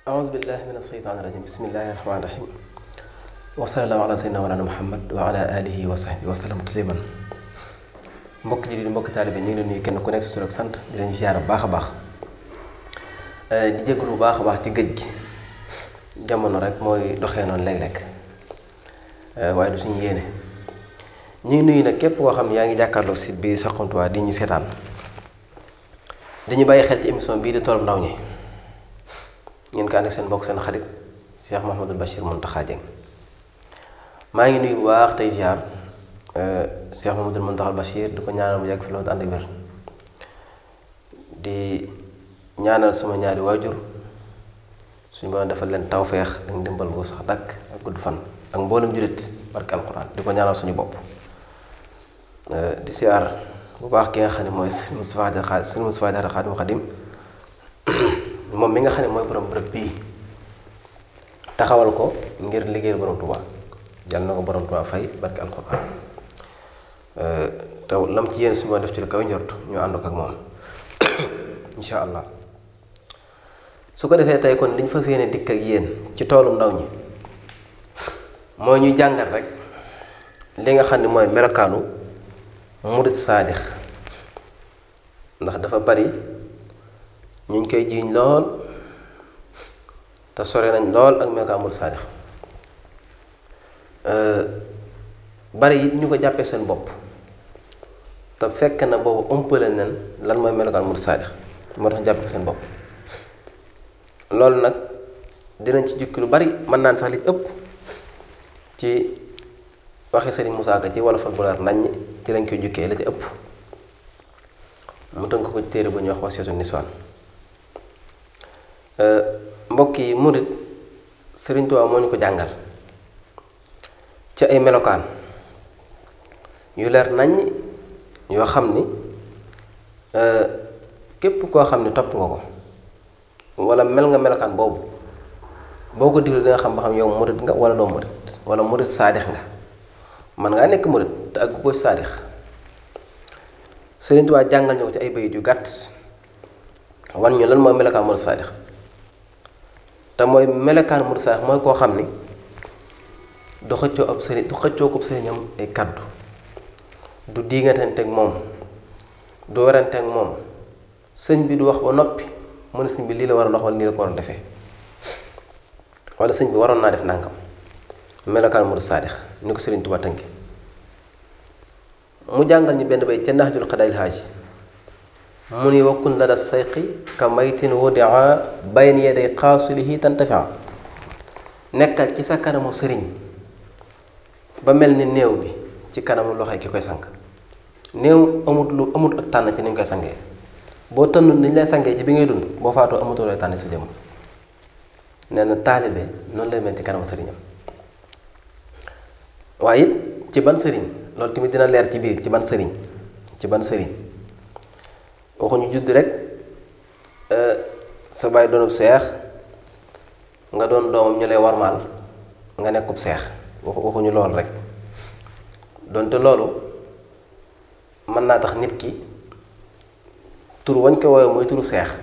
أعوذ بالله من الشيطان الرجيم بسم الله الرحمن الرحيم وصلى الله على سيدنا مولانا محمد وعلى آله وصحبه وسلم تسليما mbokk ji di mbokk taalibe ñu ngi leen nuyu kenn ku nekk si tur ak sant di leen ziar bu baax a baax di jégalu bu baax a baax ci géej gi jamono rek mooy doxee noonu léeg-léeg waaye du suñu yéene ñu ngi nuyu nag képp koo xam ne yaa ngi jàkkaarloo si biir Saxumtuwaa di ñu seetaan dañu bàyyi xel ci émission bii di toolub ndaw ñi ngeen ko ànd ak seen mbokk seen xarit Cheikh Mouhamadul Bachir Mountakha Dieng maa ngi nuyu bu baax tey ziar Cheikh Mouhamadul Mountakha Bachir di ko ñaanal mu yàgg fi loolu ànd ak wér di ñaanal sama ñaari waajur suñu borom defal leen tawféex ak ndimbal bu sax dakk ak gudd fan ak mboolem jullit barke alxuraan di ko ñaanal suñu bopp di ziar bu baax ki nga xam ne mooy sëñ Moustapha Diarra Xaadimu Xaadim moom mi nga xam ne mooy borom bërëb bii taxawal ko ngir liggéeyal borom Tuubaa jàll na ko borom Tuubaa fay barke alxuraan te lam ci yéen suñu def ci lu kaw njort ñu ànd ko ak moom incha allah su ko defee tey kon liñ fas yéene dikk ak yéen ci toolum ndaw ñi mooy ñuy jàngal rek li nga xam ne mooy melokaanu murit saadix ndax dafa bari ñu ngi koy jiiñ lool te sore nañ lool ak melokaanu murit saadix bari it ñu ko jàppee seen bopp te fekk na boobu ëmpale nañ lan mooy melokaanu murit saadix moo tax jàppee ko seen bopp loolu nag dinañ ci jukki lu bari mën naan sax li ëpp ci waxi Sëriñ Musaa Ka ci wolofal bu leer naññ ci lañ koy jukkee la ci ëpp mu tënk ko ci téere bu ñuy wax Wasiyatul Niswaan mbokk yi murit Sëriñ Tuubaa moo ñu ko jàngal ci ay melokaan yu leer naññ yoo xam ni képp koo xam ni topp nga ko wala mel nga melokaan boobu boo ko diglu danga xam ba xam yow murit nga wala doo murit wala murit saadix nga man ngaa nekk murit te ak ko saadix Sëriñ Tuubaa jàngal ñu ko ci ay bayit yu gàtt wan ñu lan mooy melokaan murit saadix te mooy melokaan murit saadix mooy koo xam ni du xëccoo ab sëriñ du xëccoo ko sëriñam ay kàddu du diiŋatanteeg moom du weranteeg moom sëñ bi du wax ba noppi mu ne sëñ bi lii la war a dox wala nii la ko war a defee wala sëñ bi waroon naa def nangam melokaan murid saadix ni ko Sëriñ Tuubaa tënke mu jàngal ñu benn bay ca Nahjul Qadaa'il Haaj mu ni wakkun lada sayqi ka maytin wudia bayna yaday qaasilihi tantafia nekkal ci sa kanamu sëriñ ba mel ni néew bi ci kanamu loxoy ki koy sang néew amut ak tànn ci ni ñu koy sangee boo tënn ni ñu lay sangee ci bi ngay dund boo faatoo amatoo lay tànn si jëm nee na taalibe noonu lay mel ci kanamu sëriñam waaye it ci ban sëriñ loolu tamit dina leer ci biir ci ban sëriñ waxuñu judd rek sa baay doonub seex nga doon doomam ñu lay warmaal nga nekkub seex waxuñu loolu rek donte loolu mën naa tax nit ki tur wañ ko woowee mooy turu seex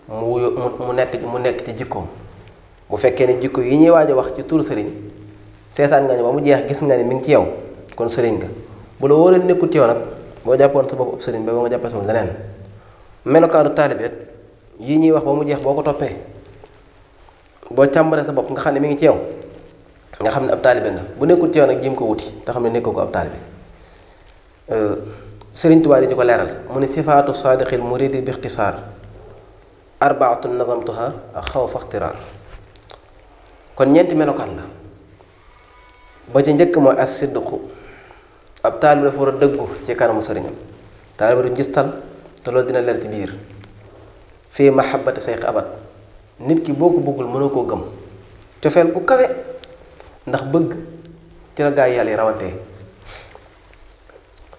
mu nekk ci jikkoom bu fekkee ne jikko yi ñuy waaj a wax ci turu sëriñ seetaan nga ñu ba mu jeex gis nga ni mi ngi ci yow kon sëriñ nga bu la wóoree nekkul ci yow nag boo jàppoon sa bopp ab sëriñ ba nga jàppee sa leneen melokaanu taalibeet yi ñuy wax ba mu jeex boo ko toppee boo càmbaree sa bopp nga xam ne mi ngi ci yow nga xam ne ab taalibe nga bu nekkul ci yow nag jéem ko wuti te xam ne nekkoo ko ab taalibe Sëriñ Tuubaa di ñu ko leeral mu ne sifaatu saadiqil muridi bi ixtisaar arbaatu nazamtuha ak xaw fa ixtiraar kon ñeenti melokaan la ba ci njëkk mooy as sidqu ab taalibe dafa war a dëggu ci kanamu sëriñam taalibe du njistal te loolu dina leer ci biir fii mahabbati sayxi abad nit ki boo ko bëggul mënoo koo gëm cofeel gu kawe ndax bëgg ci la gaa yi yàlla yi rawantee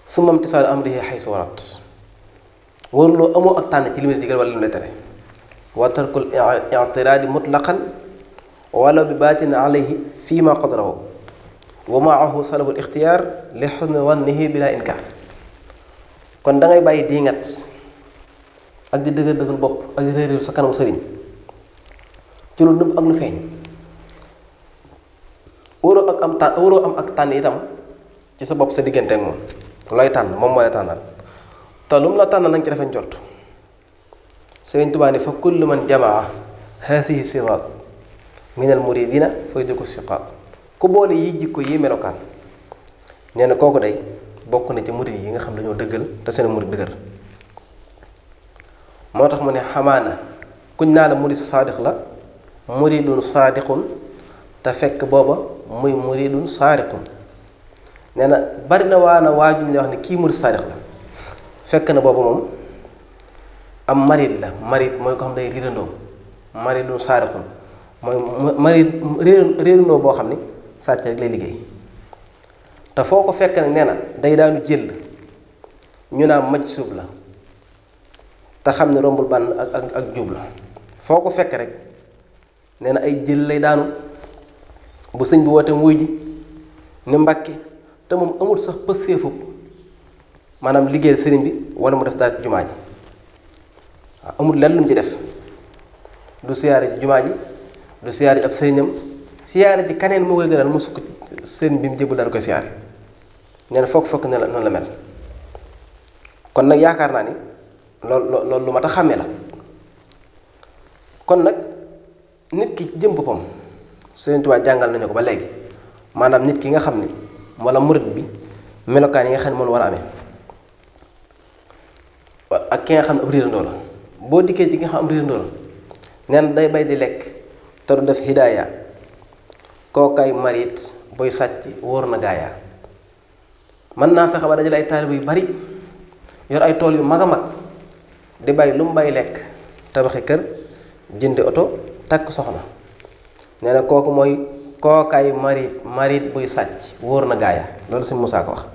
su mam tisaalu amrihi xaysu warat waruloo amoo ak tànn ci li mu la digal wala li mu la tere wa tarkul i'tiraadi mutlaqan wala bi baatin alayhi fii ma qadrahu wa maahu salabul ixtiyaar li xusni wannihi bila inkaar kon da ngay bàyyi diingat ak di dëgër bopp ak di réeréelu sa kanamu sëriñ ci lu nëbb ak lu feeñ. waroo am ak tànn itam ci sa bopp sa diggante ak moom looy tànn moom moo lay tànnal te lu mu la tànnal nañ ci defe njort. Sëriñ Tuubaa ni fa kullu man jamaa haasihi sifaat minal muridiina fa yudriku siqaat ku boole yi jikko yi melokaan nee na kooku day bokk na ci murid yi nga xam dañoo dëggal te seen murid dëgër. moo tax mu ne xamaana kuñ naa la murid saadiq la muridun saadiqun te fekk booba muy muridun saariqun. nee na bari na waajuñ lay wax ne kii murid saadiq la fekk na booba moom am marid la. marid mooy ko xam day riirandoo maridun saariqun mooy marid réerandoo boo xam ni sàcc rek lay liggéey. te foo ko fekk nag nee na day daanu jël ñu naa maj suub la te xam ne rombul bànn ak jub la. foo ko fekk rek nee na ay jël lay daanu bu sëñ bi woote wuy ji ni mbàkke te moom amul sax pëseefu maanaam liggéeyal sëriñ bi wala mu def daal ci jumaa ji waaw amul lenn lu mu ci def du siyaare ji jumaa ji du siyaare ji ab sëriñam siyaare ji kaneen moo koy gënal mu sukk sëriñ bi mu jébul daal koy siyaare. nee na foog ne la noonu la mel. kon nag yaakaar naa ni loolu lu mat a xàmmee la. kon nag nit ki jëm boppam Sëriñ Tuubaa jàngal nañu ko ba léegi maanaam nit ki nga xam ni wala murit bi melokaan yi nga xam ne moom war a amee ak ki nga xam ne ab riirandoo la. boo dikkee ci ki nga xam ab riirandoo la nee na day bay di lekk te du def hidaaya kookaay marit buy sàcc wóor na gaaya. mën naa fexe ba dajale ay taalibe yu bari yor ay tool yu mag a mag di bay lu mu bay lekk tabaxi kër jëndi oto takk soxna. nee na kooku mooy kookaay marit buy sàcc wóor na gaaya loolu sëñ Musaa ko wax.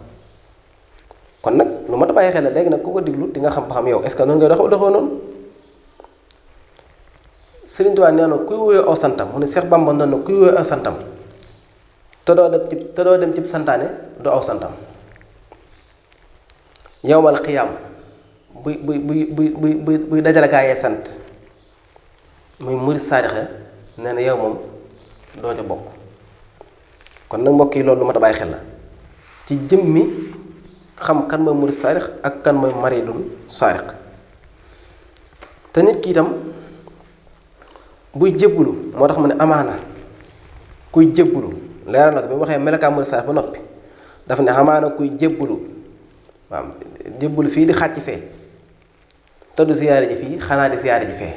kon nag lu mat a bàyyi xel la léegi nag ku ko diglu di nga xam ba xam yow est-ce que noonu ngay doxee noonu. Sëriñ Tuubaa nee na kuy wóyoo aw santam mu ne Seex Bàmba noonu na kuy wóyoo aw santam te doo dem ci santaane du aw santam. yowmal xiyaam buy dajale gaa yee sant muy murid saadixe nee na yow moom doo ca bokk. kon nag mbokk yi loolu lu mat a bàyyi xel la ci jëmmi xam kan mooy murid saadix ak kan mooy maridun saadiq. te nit ki itam buy jébbulu moo tax mu ne amaana kuy jébbulu leeral na ko bi mu waxee melokaan murid saadix ba noppi daf ne amaana kuy jébbulu waaw jébbulu fii di xàcc fee te du siyaare ji fii xanaa di siyaare ji fee.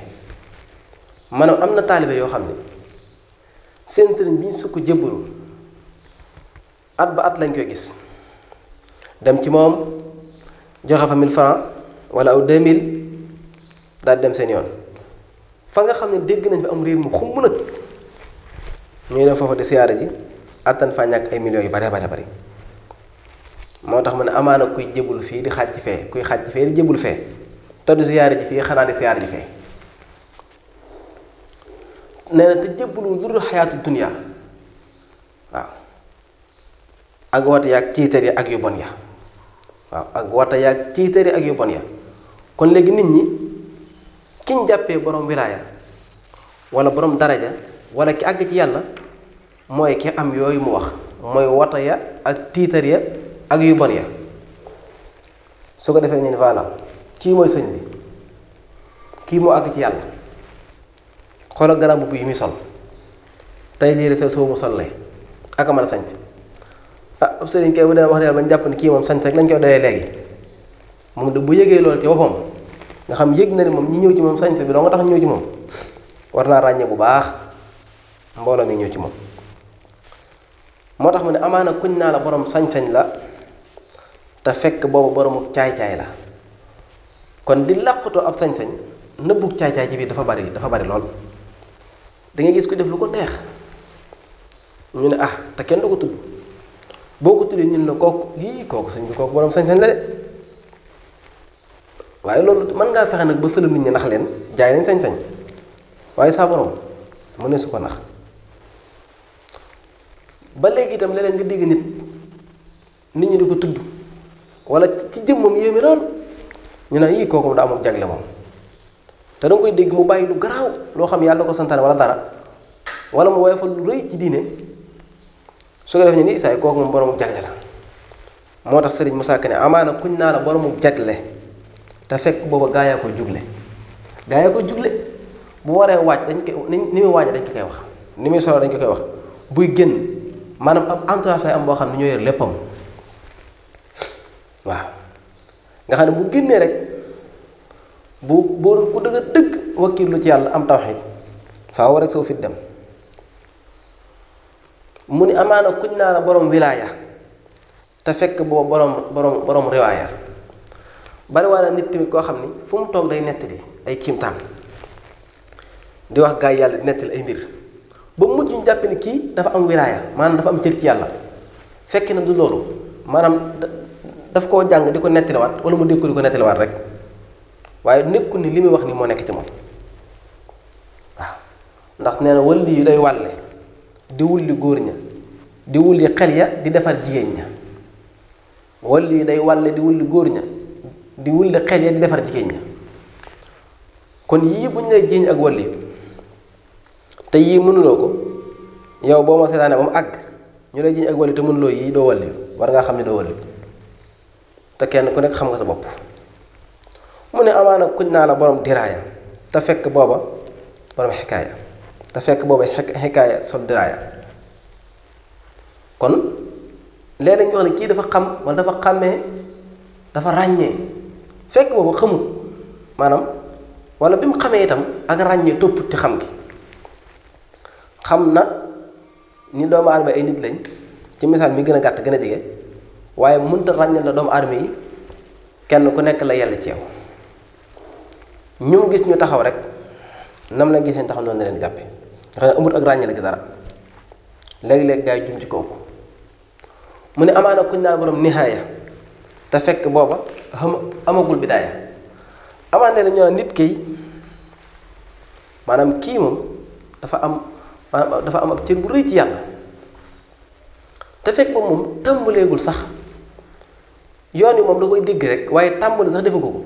maanaam am na taalibe yoo xam ne seen sëriñ bi ñu sukk jébbulu at ba at lañ koy gis dem ci moom joxe fa 1000 francs wala aw 2000 daal dem seen yoon. fa nga xam ne dégg nañ fi am riir mu xumb nag ñuy dem foofa di siyaare ji attan faa ñàkk ay millions yu bare bari. moo tax ma ne amaana kuy jébbulu fii di xàcc fee kuy xàcc fee di jébbulu fee te du siyaare ji fii xanaa di siyaare ji fee. nee na te jébbulu lu dul xayaatu dunya waaw ak wata yaag ciitar ya ak yu bon ya waaw ak wata yaag ciitar ya ak yu bon ya. kon léegi nit ñi kiñ jàppee borom wilaaya wala borom daraja wala ki àgg ci yàlla mooy ki am yooyu mu wax mooy wata ya ak tiitar ya ak yu bon ya. su ko defee ñu ne voilà kii mooy sëñ bi kii moo àgg ci yàlla. xoolal garab bu yi muy sol tey lii rek soo mu sol lay ak a mën a sañ si ab sëriñ kay bu dee wax dëgg ba ñu jàpp ni kii moom sañ rek lañ koy doyee léegi moom de bu yëgee loolu ci boppam nga xam yëg na ni moom ñi ñëw ci moom sañ bi doo nga tax ñëw ci moom war naa ràññee bu baax mbooloo mi ñëw ci moom. moo tax mu ne amaana kuñ naa la borom sañ-sañ la te fekk boobu boromu caay-caay la. kon di làqutoo ab sañ-sañ nëbbug caay-caay ci biir dafa bari lool. da ngay gis ko def lu ko neex ñu ne te kenn du ko tudd boo ko tuddee ñun la kooku sëñ bi kooku borom sañ-sañ la de waaye loolu mën ngaa fexe nag ba sëlu nit ñi nax leen jaay nañ sañ-sañ waaye saa borom mu ne su ko nax. ba léegi itam leneen nga dégg nit ñi di ko tudd wala ci jëmmam yéeme lool ñu ne kooku mu daa amoon jagle moom te da nga koy dégg mu bàyyi lu garaaw loo xam yàlla ko santaane wala dara wala mu woyofal lu rëy ci diine su ko def ñu ni saa kooku moom boroomu jagle la. moo tax Sëriñ Musaa Ka ne amaana kuñ naa la boroomu jagle te fekk booba gaa yaa koy jugle bu waree waaj dañ koy ni muy waaje dañ ko koy wax ni muy solo dañ ko koy wax buy génn maanaam am entourage am boo xam ne ñoo yor léppam waaw nga xam ne bu génnee rek bu ku dëgg wakkiirlu ci yàlla am tawxiid faaw rek soo fit dem mu ni amaana kuñ naa la borom wilaaya te fekk boobu borom riwaaya bari waa na nit tamit koo xam ni fu mu toog day nettali ay kiimtaan di wax gaa yi yàlla di nettali ay mbir ba mujj ñu jàpp ni kii dafa am wilaaya maanaam dafa am cër ci yàlla fekk na du loolu maanaam daf koo jàng di ko nettaliwaat wala mu dégg ko di ko nettaliwaat rek waaye nekku ni li muy wax ni moo nekk ci moom waaw ndax nee na wëlli yu day wàlle di wulli góor ña di wulli xel ya di defar jigéen ña wëlli yu day wàlle di wulli góor ña di wulli xel ya di defar jigéen ña kon yii bu ñu lay jiiñ ak wëlli te yii mënuloo ko yow boo ma seetaane ba mu àgg ñu lay jiiñ ak wëlli te mënuloo yii doo wëlli war ngaa xam ne doo wëlli te kenn ku nekk xam nga sa bopp mu ne amaana kuñ naa la borom diraaya te fekk booba borom xikaaya te fekk booba xikaaya sol diraaya kon léeg-léeg ñu wax ne kii dafa xam wala dafa xàmmee dafa ràññee fekk booba xamut maanaam wala bi mu xamee itam ak ràññee topput ci xam gi xam na ni doomu aadama ay nit lañ ci misaal mi gën a gàtt gën a jege waaye mënta ràññal la doomu aadama yi kenn ku nekk la yàlla ci yow ñu gis ñu taxaw rek nam la gisee taxaw noonu la leen di jàppe nga xam ne amut ak ràññale ci dara léegi-léegi gaa yi jum ci kooku mu ne amaana kuñ naan borom nihaaya te fekk booba amagul bidaaya amaana la ñoo nit kii maanaam kii moom dafa am ab cër bu rëy ci yàlla te fekk boobu moom tàmbaleegul sax yoon yi moom da koy dégg rek waaye tàmbali sax defagu ko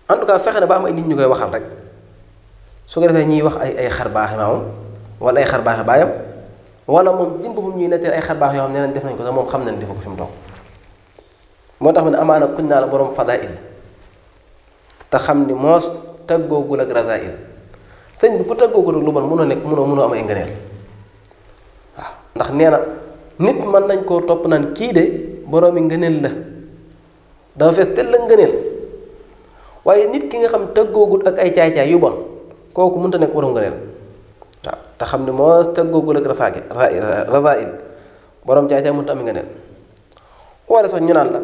en tout cas fexe na ba am ay nit ñu koy waxal rek su ko defee ñuy wax ay xar baaxi maamam wala ay xar baaxi baayam wala moom jëm boppam ñuy netteel ay xar baax yoo xam ne leen def nañ ko te moom xam na ne defa ko fi mu toog moo tax mu ne amaana kuñ naa la borom fadail te xam ni moos taggoogul ak rasail sëñ bi ku taggoogul ak lu bon mënoo nekk mënoo am ay ngëneel waaw ndax nee na nit mën nañ koo topp naan kii de boroomi ngëneel la dafa fees tel la ngëneel waaye nit ki nga xam tëggoogul ak ay caay-caay yu bon kooku mënta nekk borom ngëneel waaw te xam ne moo tëggoogul ak rasail borom caay-caay mënta am ngëneel wala sax ñu naan la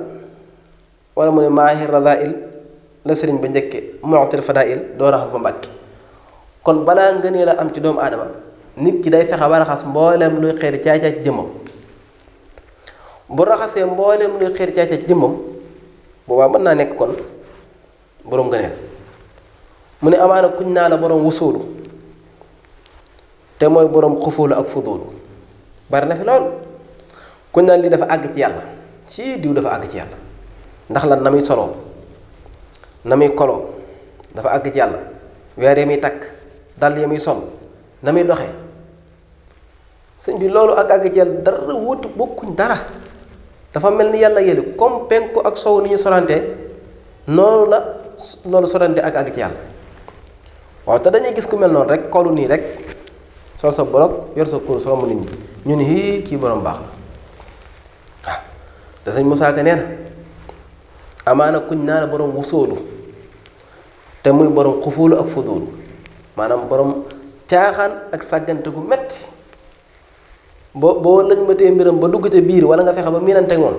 wala mu ne maahi rasail la sëriñ ba njëkke mu'til fadail doo raxas fa mbàkki kon balaa ngëneel a am ci doomu aadama nit ki day fexe ba raxas mbooleem luy xeeti caay-caay ci jëmmam bu raxasee mbooleem luy xeeti caay-caay ci jëmmam boobaa mën naa nekk kon boroom ngëneel mu ne amaana kuñ naa la boroom wusuulu te mooy boroom xufuulu ak fuduulu bari na fi lool kuñ naan lii dafa àgg ci yàlla ci diw dafa àgg ci yàlla ndax lan na muy soloo na muy koloo dafa àgg ci yàlla weer ya muy takk dal ya muy sol na muy doxee sëñ bi loolu ak àgg ci yàlla dara wut bokkuñ dara dafa mel ni yàlla yële comme penku ak sow ni ñu sorante noonu la loolu sorante ak àgg ci yàlla waaw te dañuy gis ku mel noonu rek kolu nii rek sol sa bolog yor sa kur soo mu nit ñi ñu ni hii kii borom baax la waaw te sëñ Musaa Ka nee na amaana kuñ naa la borom wusóolu te muy borom xufuulu ak fuduulu maanaam borom caaxaan ak sàggante gu metti boo lañ matee mbiram ba dugg te biir wala nga fexe ba miinante moom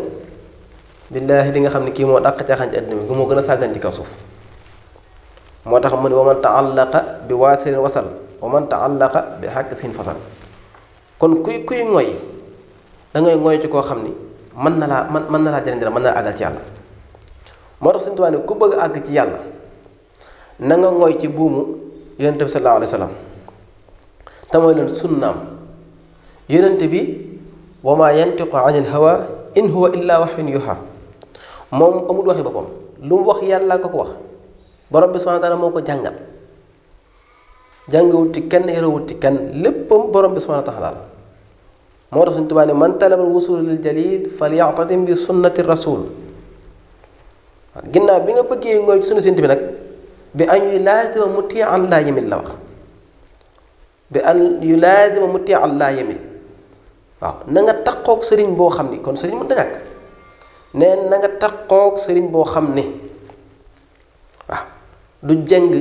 billaahi li nga xam ne kii moo dàq caaxaan ci àddina bi moo gën a sàggan ci kaw suuf moo tax mu ne wa man taallaqa bi waasirin wasal wa man taallaqa bi xàkk sin fasal kon kuy ngoy dangay ngoy ci koo xam ni mën na laa jëriñ dara mën na laa àggal ci yàlla moo tax Sëñ Tuubaa ne ku bëgg a àgg ci yàlla na nga ngoy ci buumu yonent bi sallallahu alayhi wa sallam te mooy leen sunnaam yonent bi wa maa yantiqu anil hawa in huwa illa waxyun yuha moom amul waxi boppam lu mu wax yàlla ko wax borom bi subhaanahu wa taala moo ko jàngal jàngewut ci kenn yarawut ci kenn léppam borom bi subhanahu wa taala moo tax suñ Tuubaa ne man talabal wusul lil jalil falyatadim bi sunnati rasul ginnaaw bi nga bëggee ngooy sunu sint bi nag bi an yu laazima muti an laa yemil la wax bi an yu laazima muti an laa yemil waaw na nga taqoog sëriñ boo xam ni kon sëriñ mën ta ñàkk neen na nga taqoog sëriñ boo xam ni waaw du jàng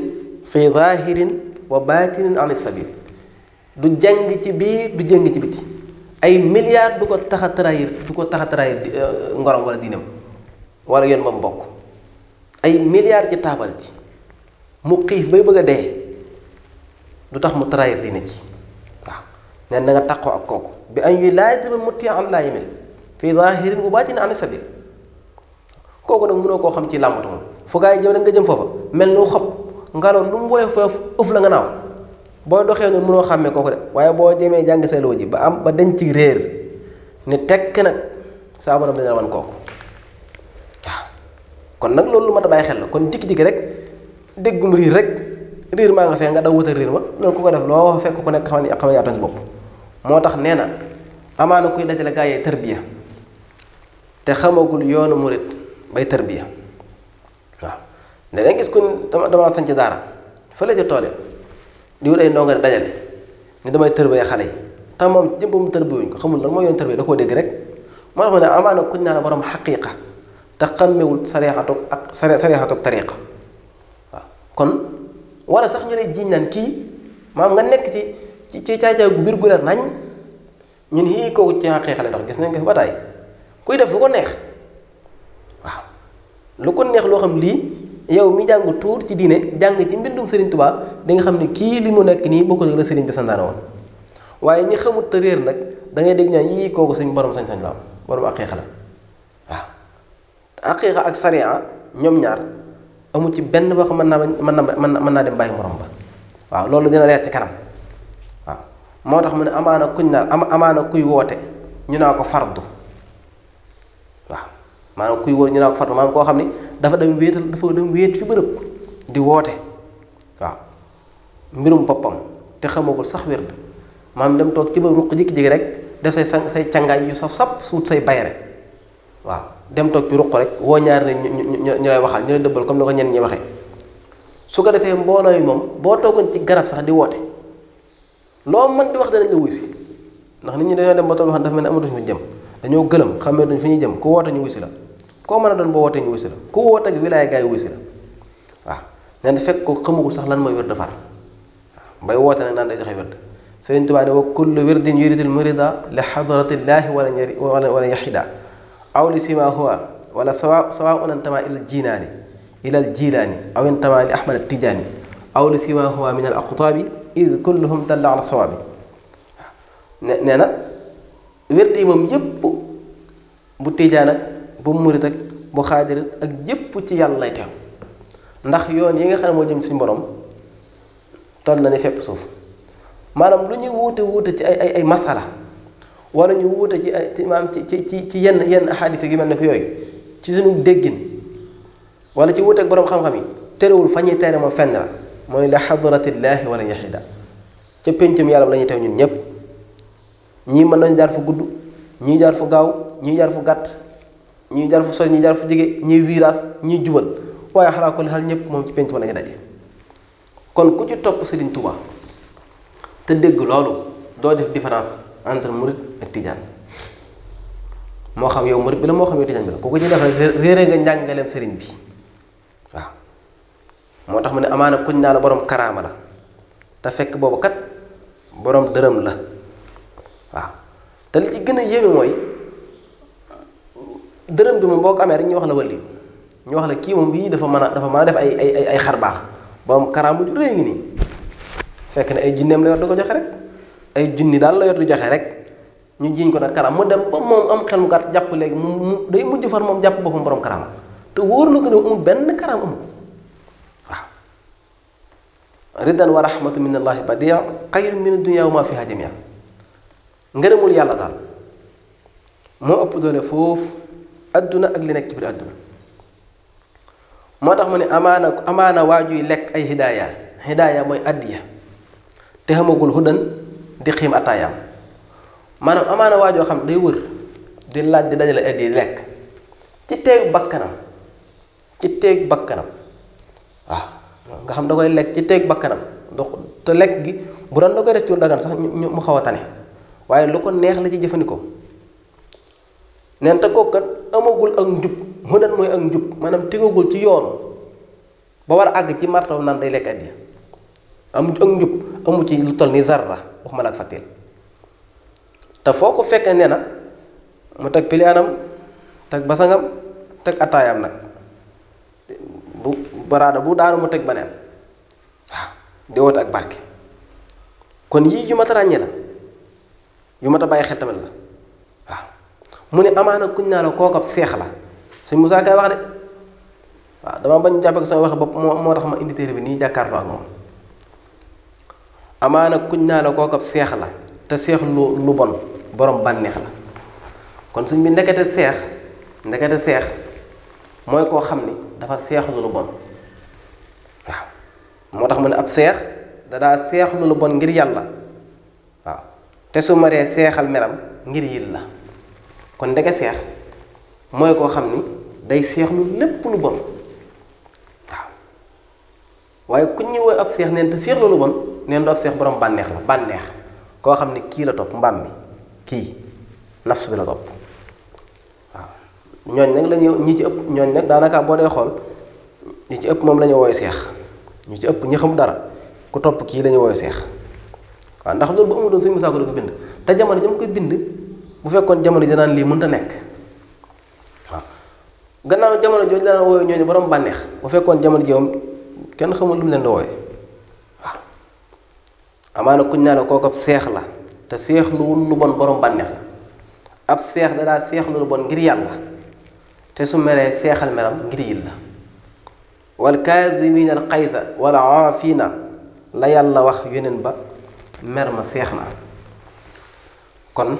fi zahirin wa batinin an sabil du jàng ci biir du jàng ci biti ay milliards du ko tax a trahir ngorom wala diinam wala yoon ba mu bokk ay milliards ci taabal ci mu xiif bay bëgg a dee du tax mu trahir diine ci waaw neen na nga taqoo ak kooku bi an yu laazima muti an laa yemil fi zahirin wa batinin an sabil kooku nag mënoo koo xam ci làmbatu moom fu gaa yi jëm nag nga jëm foofa mel ni xob ngelaw lu mu woy foofu ëf la nga naaw boo doxee noonu mënoo xàmmee kooku de waaye boo demee jàng say loo ji ba am ba dañ ci réer ni tekk nag saa borom dina wan kooku waaw kon nag loolu lu mat a bàyyi xel la kon jikki-jikki rek déggum riir maa nga fee nga daw wutal riir ma loolu ku ko def loo fekk ku nekk xam ne yaatoon si bopp moo tax nee na amaana kuy dajale gaa yee tarbiya te xamagul yoonu murit bay tarbiya waaw léeg-léeg gis ko dama sañ ci daara fële ca tool di wut ay ndongo ne dajale ni damay tërbiya xale yi te moom jëmbam tërbiyuñ ko xamul lan mooy yoon tërbiya da koo dégg rek moo tax ma ne amaana kuñ naa la borom xaqiiqa te xàmmewul sariyatoog tariqa waaw kon wala sax ñu lay jiiñ naan kii maam nga nekk ci caay-caay gu biir gu leer nañ ñun yii kooku ci xaqiiqa la dox gis nañ ko fi ba tàyyi kuy def lu ko neex waaw lu ko neex loo xam lii yow mi jàng tuur ci diine jàng ci mbindum Serigne Touba di nga xam ne kii li mu nekk nii bokkul ak la Serigne bi santaane woon waaye ñi xamut te réer nag da ngay dégg ñaan yii kooku suñ borom sañ-sañ la am borom aqiiqa la waaw aqiiqa ak sariya ñoom ñaar amu ci benn boo xam mën naa dem bàyyi morom ba waaw loolu dina leer ci kanam waaw moo tax mu ne amaana kuñ naan amaana kuy woote ñu naa ko fardu waaw maanaam kuy woote ñu naa ko fardu maanaam koo xam ni dafa dem wéet fi bërëb di woote waaw mbirum boppam te xamagul sax wér maanaam dem toog ci ba ruq jékki-jékki rek def say cangaay yu saf sap suut say bayre waaw dem toog ci ruq rek woo ñaar ne ñu lay waxal ñu lay dëbbal comme ni ko ñenn ñi waxee su ko defee mbooloo yi moom boo toogoon ci garab sax di woote loo mën di wax danañ la wuy si ndax nit ñi dañoo dem ba toll wax dafa mel ne amatuñ fu jëm dañoo gëlëm xamee duñ fi ñuy jëm ku woote ñu wuy si la koo mën a doon boo wootee ñu wuy si la ku woote ak wilaaya gaa yi wuy si la waaw nee na fekk ko xamagul sax lan mooy wér defar waaw bay woote nag naan day joxe wér Sëriñ Tuubaa ne wa kullu wirdin yuridul murida li xadratillaahi wala yaxida aw li sima huwa wala sawaun antama ilal jilaani aw intama li ahmad tijaani aw li sima huwa min al aqtaabi id kulluhum dalla ala sawaabi waaw nee na wérd yi moom yépp bu tijaan ak bu murit ak bu xaadir ak yépp ci yàlla lay teew ndax yoon yi nga xam ne moo jëm si borom toll na ni fépp suuf maanaam lu ñuy wuute ci ay masala wala ñu wuute ci ay maanaam ci yenn ahadis yu mel ne ko yooyu ci suñu déggin wala ci wuuteeg borom xam-xam yi terewul fa ñuy tere moom fenn la mooy la xadratillaahi wala yaxida ca péncum yàlla la ñuy teew ñun ñépp ñii mën nañu jaar fu gudd ñii jaar fu gaaw ñii jaar fu gàtt ñii jaar fu sori ñii jaar fu jege ñii wiiraas ñii jubal waaye xalaa ko li xal ñépp moom ci pénc ma la ñu daje kon ku ci topp Serigne Touba te dégg loolu doo def différence entre murit ak tijaan moo xam yow murit bi la moo xam yow tijaan bi la ku ko ci def rek réere nga njàngaleem sëriñ bi waaw moo tax mu ne amaana kuñ naa la borom karaama la te fekk boobu kat borom dërëm la waaw te li ci gën a yéeme mooy dërëm bi moom boo ko amee rek ñu wax la waliyu ñu wax la kii moom bii dafa mën a def ay xar baax borom karaama ju rëy ngi nii fekk ne ay jinneem la yor di ko joxe rek ay junni daal la yor di joxe rek ñu jiiñ ko nag karaam mu dem ba moom am xel mu gàtt jàpp léegi mu day mujj far moom jàpp boppam borom karaama te wóor na ko ne amul benn karaam amul waaw ridan wa rahmatu min allahi badia xayrun min dunya wa ma fiha jamia ngërëmul yàlla daal moo ëpp doole foofu adduna ak li nekk ci biir adduna moo tax mu ne amaana waajuy lekk ay hidaaya mooy addiya te xamagul hudan di xiim ataayaam maanaam amaana waajoo xam day wër di laaj di dajale ay di lekk ci teegu bakkanam waaw nga xam da koy lekk ci teegu bakkanam te lekk gi bu doon da koy def ci dagan sax mu xaw a tane waaye lu ko neex la ci jëfandikoo neen te kooku kat amagul ak njub hudan mooy ak njub maanaam tegagul ci yoonu ba war a àgg ci martaw naan day lekk addiya am ak njub amu ci lu toll ni zarra waxuma la ak fattil te foo ko fekkee nee na mu teg piliyaanam teg basangam teg attaayam nag bu baraada bu daanu mu teg baneen waaw di woote ak barke kon yii yu mat a ràññee la yu mat a bàyyi xel tamit la waaw mu ne amaana kuñ naa la kooku ab seex la suñ Musaa Kay wax de waaw dama bañ jàppe ko sama waxe bopp moo tax ma indi téere bi nii jàkkaarloo ak moom amaana kuñ naa la kooku ab seex la te seex lu bon borom bànneex la kon suñ bi ndekete seex mooy koo xam ni dafa seexlu lu bon waaw moo tax mu ne ab seex dadaa seexlu lu bon ngir yàlla waaw te su maree seexal meram ngir yil la kon ndeke seex mooy koo xam ni day seexlu lépp lu bon waaw waaye ku ñuy woy ab seex neen te seexlu lu bon neen du ab seex borom bànneex la bànneex koo xam ni kii la topp mbaam mi kii nafs bi la topp waaw ñooñ nag lañu ñi ci ëpp ñooñ nag daanaka boo dee xool ñi ci ëpp moom la ñu wooyu seex ñu ci ëpp ñi xam dara ku topp kii la ñu wooyu seex waaw ndax loolu bu amu doon Sëñ Musaa Ko da ko bind te jamono jam koy bind bu fekkoon jamono ji danaan lii mënta nekk waaw gannaaw jamono jooju daan wooyu ñooñu borom bànneex bu fekkoon jamono ji moom kenn xamul lu mu leen di wooye waaw amaana kuñ naa la kooku ab seex la te seexluwul lu bon borom bànneex la ab seex da daa seexlu lu bon ngir yàlla te su meree seexal meram ngir yil la wal kaadimiina al xayda wal aafiina la yàlla wax yeneen ba mer ma seex na kon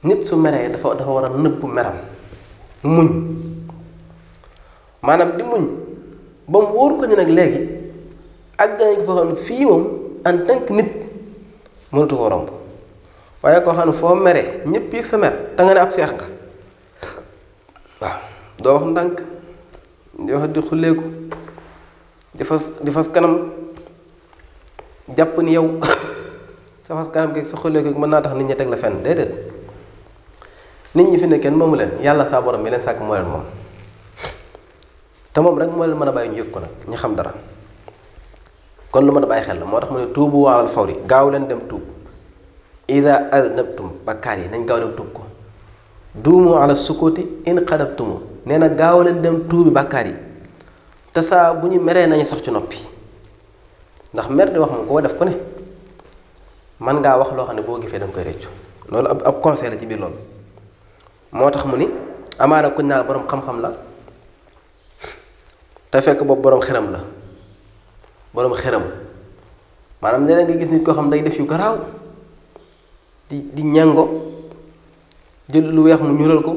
nit su meree dafa war a nëbb meram muñ maanaam di muñ ba mu wóor ko ni nag léegi ak gane gi foo xam ne fii moom en tant que nit mënatu koo romb waaye koo xam ne foo meree ñépp yëg sa mer te nga ne ab seex nga waaw doo wax ndànk di wax di xulleeku di fas kanam jàpp ni yow sa fas kanam geeg sa xulleeku mën naa tax nit ñi teg la fenn déedéet nit ñi fi ne kenn moomu leen yàlla saa borom mi leen sàkk moo leen moom te moom rek moo leen mën a bàyyi ñu yëg ko nag ñi xam dara kon lu mën a bàyyi xel la moo tax mu ne tuubu alal fawri gaaw leen dem tuub ida aznabtum bakkaar yi nañ gaaw dem tuub ko duumu ala sukuti in xadabtumu nee na gaaw leen dem tuubi bakkaar yi te saa bu ñu meree nañu sax ci noppi ndax mer di wax moom koo def ko ne man ngaa wax loo xam ne boo gisee danga koy rëccu loolu ab conseil la ci biir loolu moo tax mu ni amaana kuñ naa boroom xam-xam la te fekk boobu boroom xeram la boroom xeram maanaam leneen nga gis nit koo xam day def yu garaaw di ñango jël lu weex mu ñuulal ko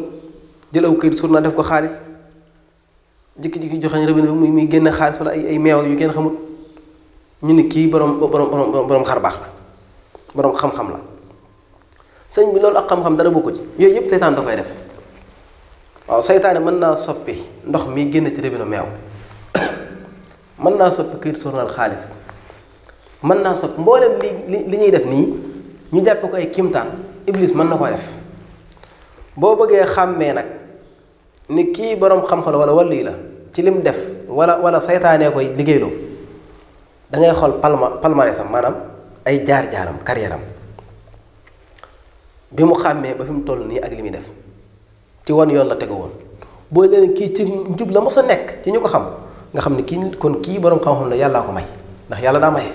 jël aw këyit sur na def ko xaalis jikki-jikki joxañ robinet bi muy génn xaalis wala ay meew yu kenn xamut ñu ni kii boroom xar baax la boroom xam-xam la sëñ bi loolu ak xam-xam dara bokku ci yooyu yëpp seytaan da koy def waaw seytaane mën naa soppi ndox mi génn ci robinet meew mën naa soppi këyit journal xaalis mën naa soppi mboolem li ñuy def nii ñu jàpp ko ay kimtaan iblis mën na ko def boo bëggee xàmmee nag ni kii boroom xam-xam la wala wàllu yi la ci lim def wala seytaanee koy liggéeyloo da ngay xool palmarèsam maanaam ay jaar-jaaram carrière am bi mu xàmmee ba fi mu toll nii ak li muy def ci wan yoon la tegu woon boo leen kii ci njub la mos a nekk ci ñu ko xam nga xam ne kii boroom xam-xam la yàllaa ko may ndax yàlla daa maye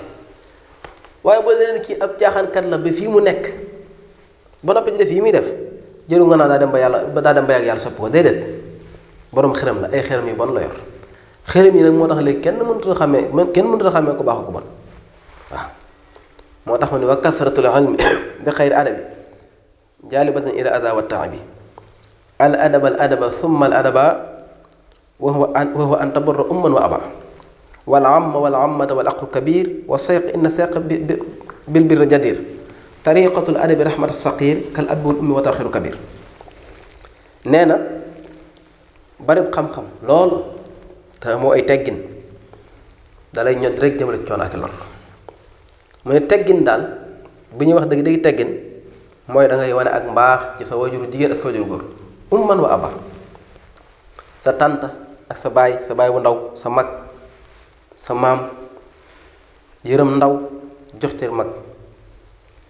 waaye boo leen kii ab caaxaankat la ba fii mu nekk ba noppi ci def yi muy def jëru nga naa daa dem ba yàgg yàlla sopp ko déedéet boroom xërëm la ay xërëm yu bon la yor xërëm yi nag moo tax léegi kenn mënut a xàmmee ku baax ko bon waaw moo tax ma ne wa kasratul ilmi bi xayri adabi jaalibatan ila ada wa taabi al adaba thumma al adaba wa huwa an tabarra umman wa aba wal amma wal ammata wal aqu kabir wa sayq inna sayq bil birri jadir tariqatul adabi rahmatu saqir kal abi wal ummi wa taxiru kabir. nee na bari xam-xam lool te moo ay teggin dalay ñot rek jëmale ci coono ak lor. mu ne teggin daal bu ñuy wax dëgg teggin mooy da ngay wane ak mbaax ci sa wajuru jigéen ak sa wajuru góor umman wa aba, sa tànta ak sa baay bu ndaw, sa mag, sa maam, yërëm ndaw jox cër mag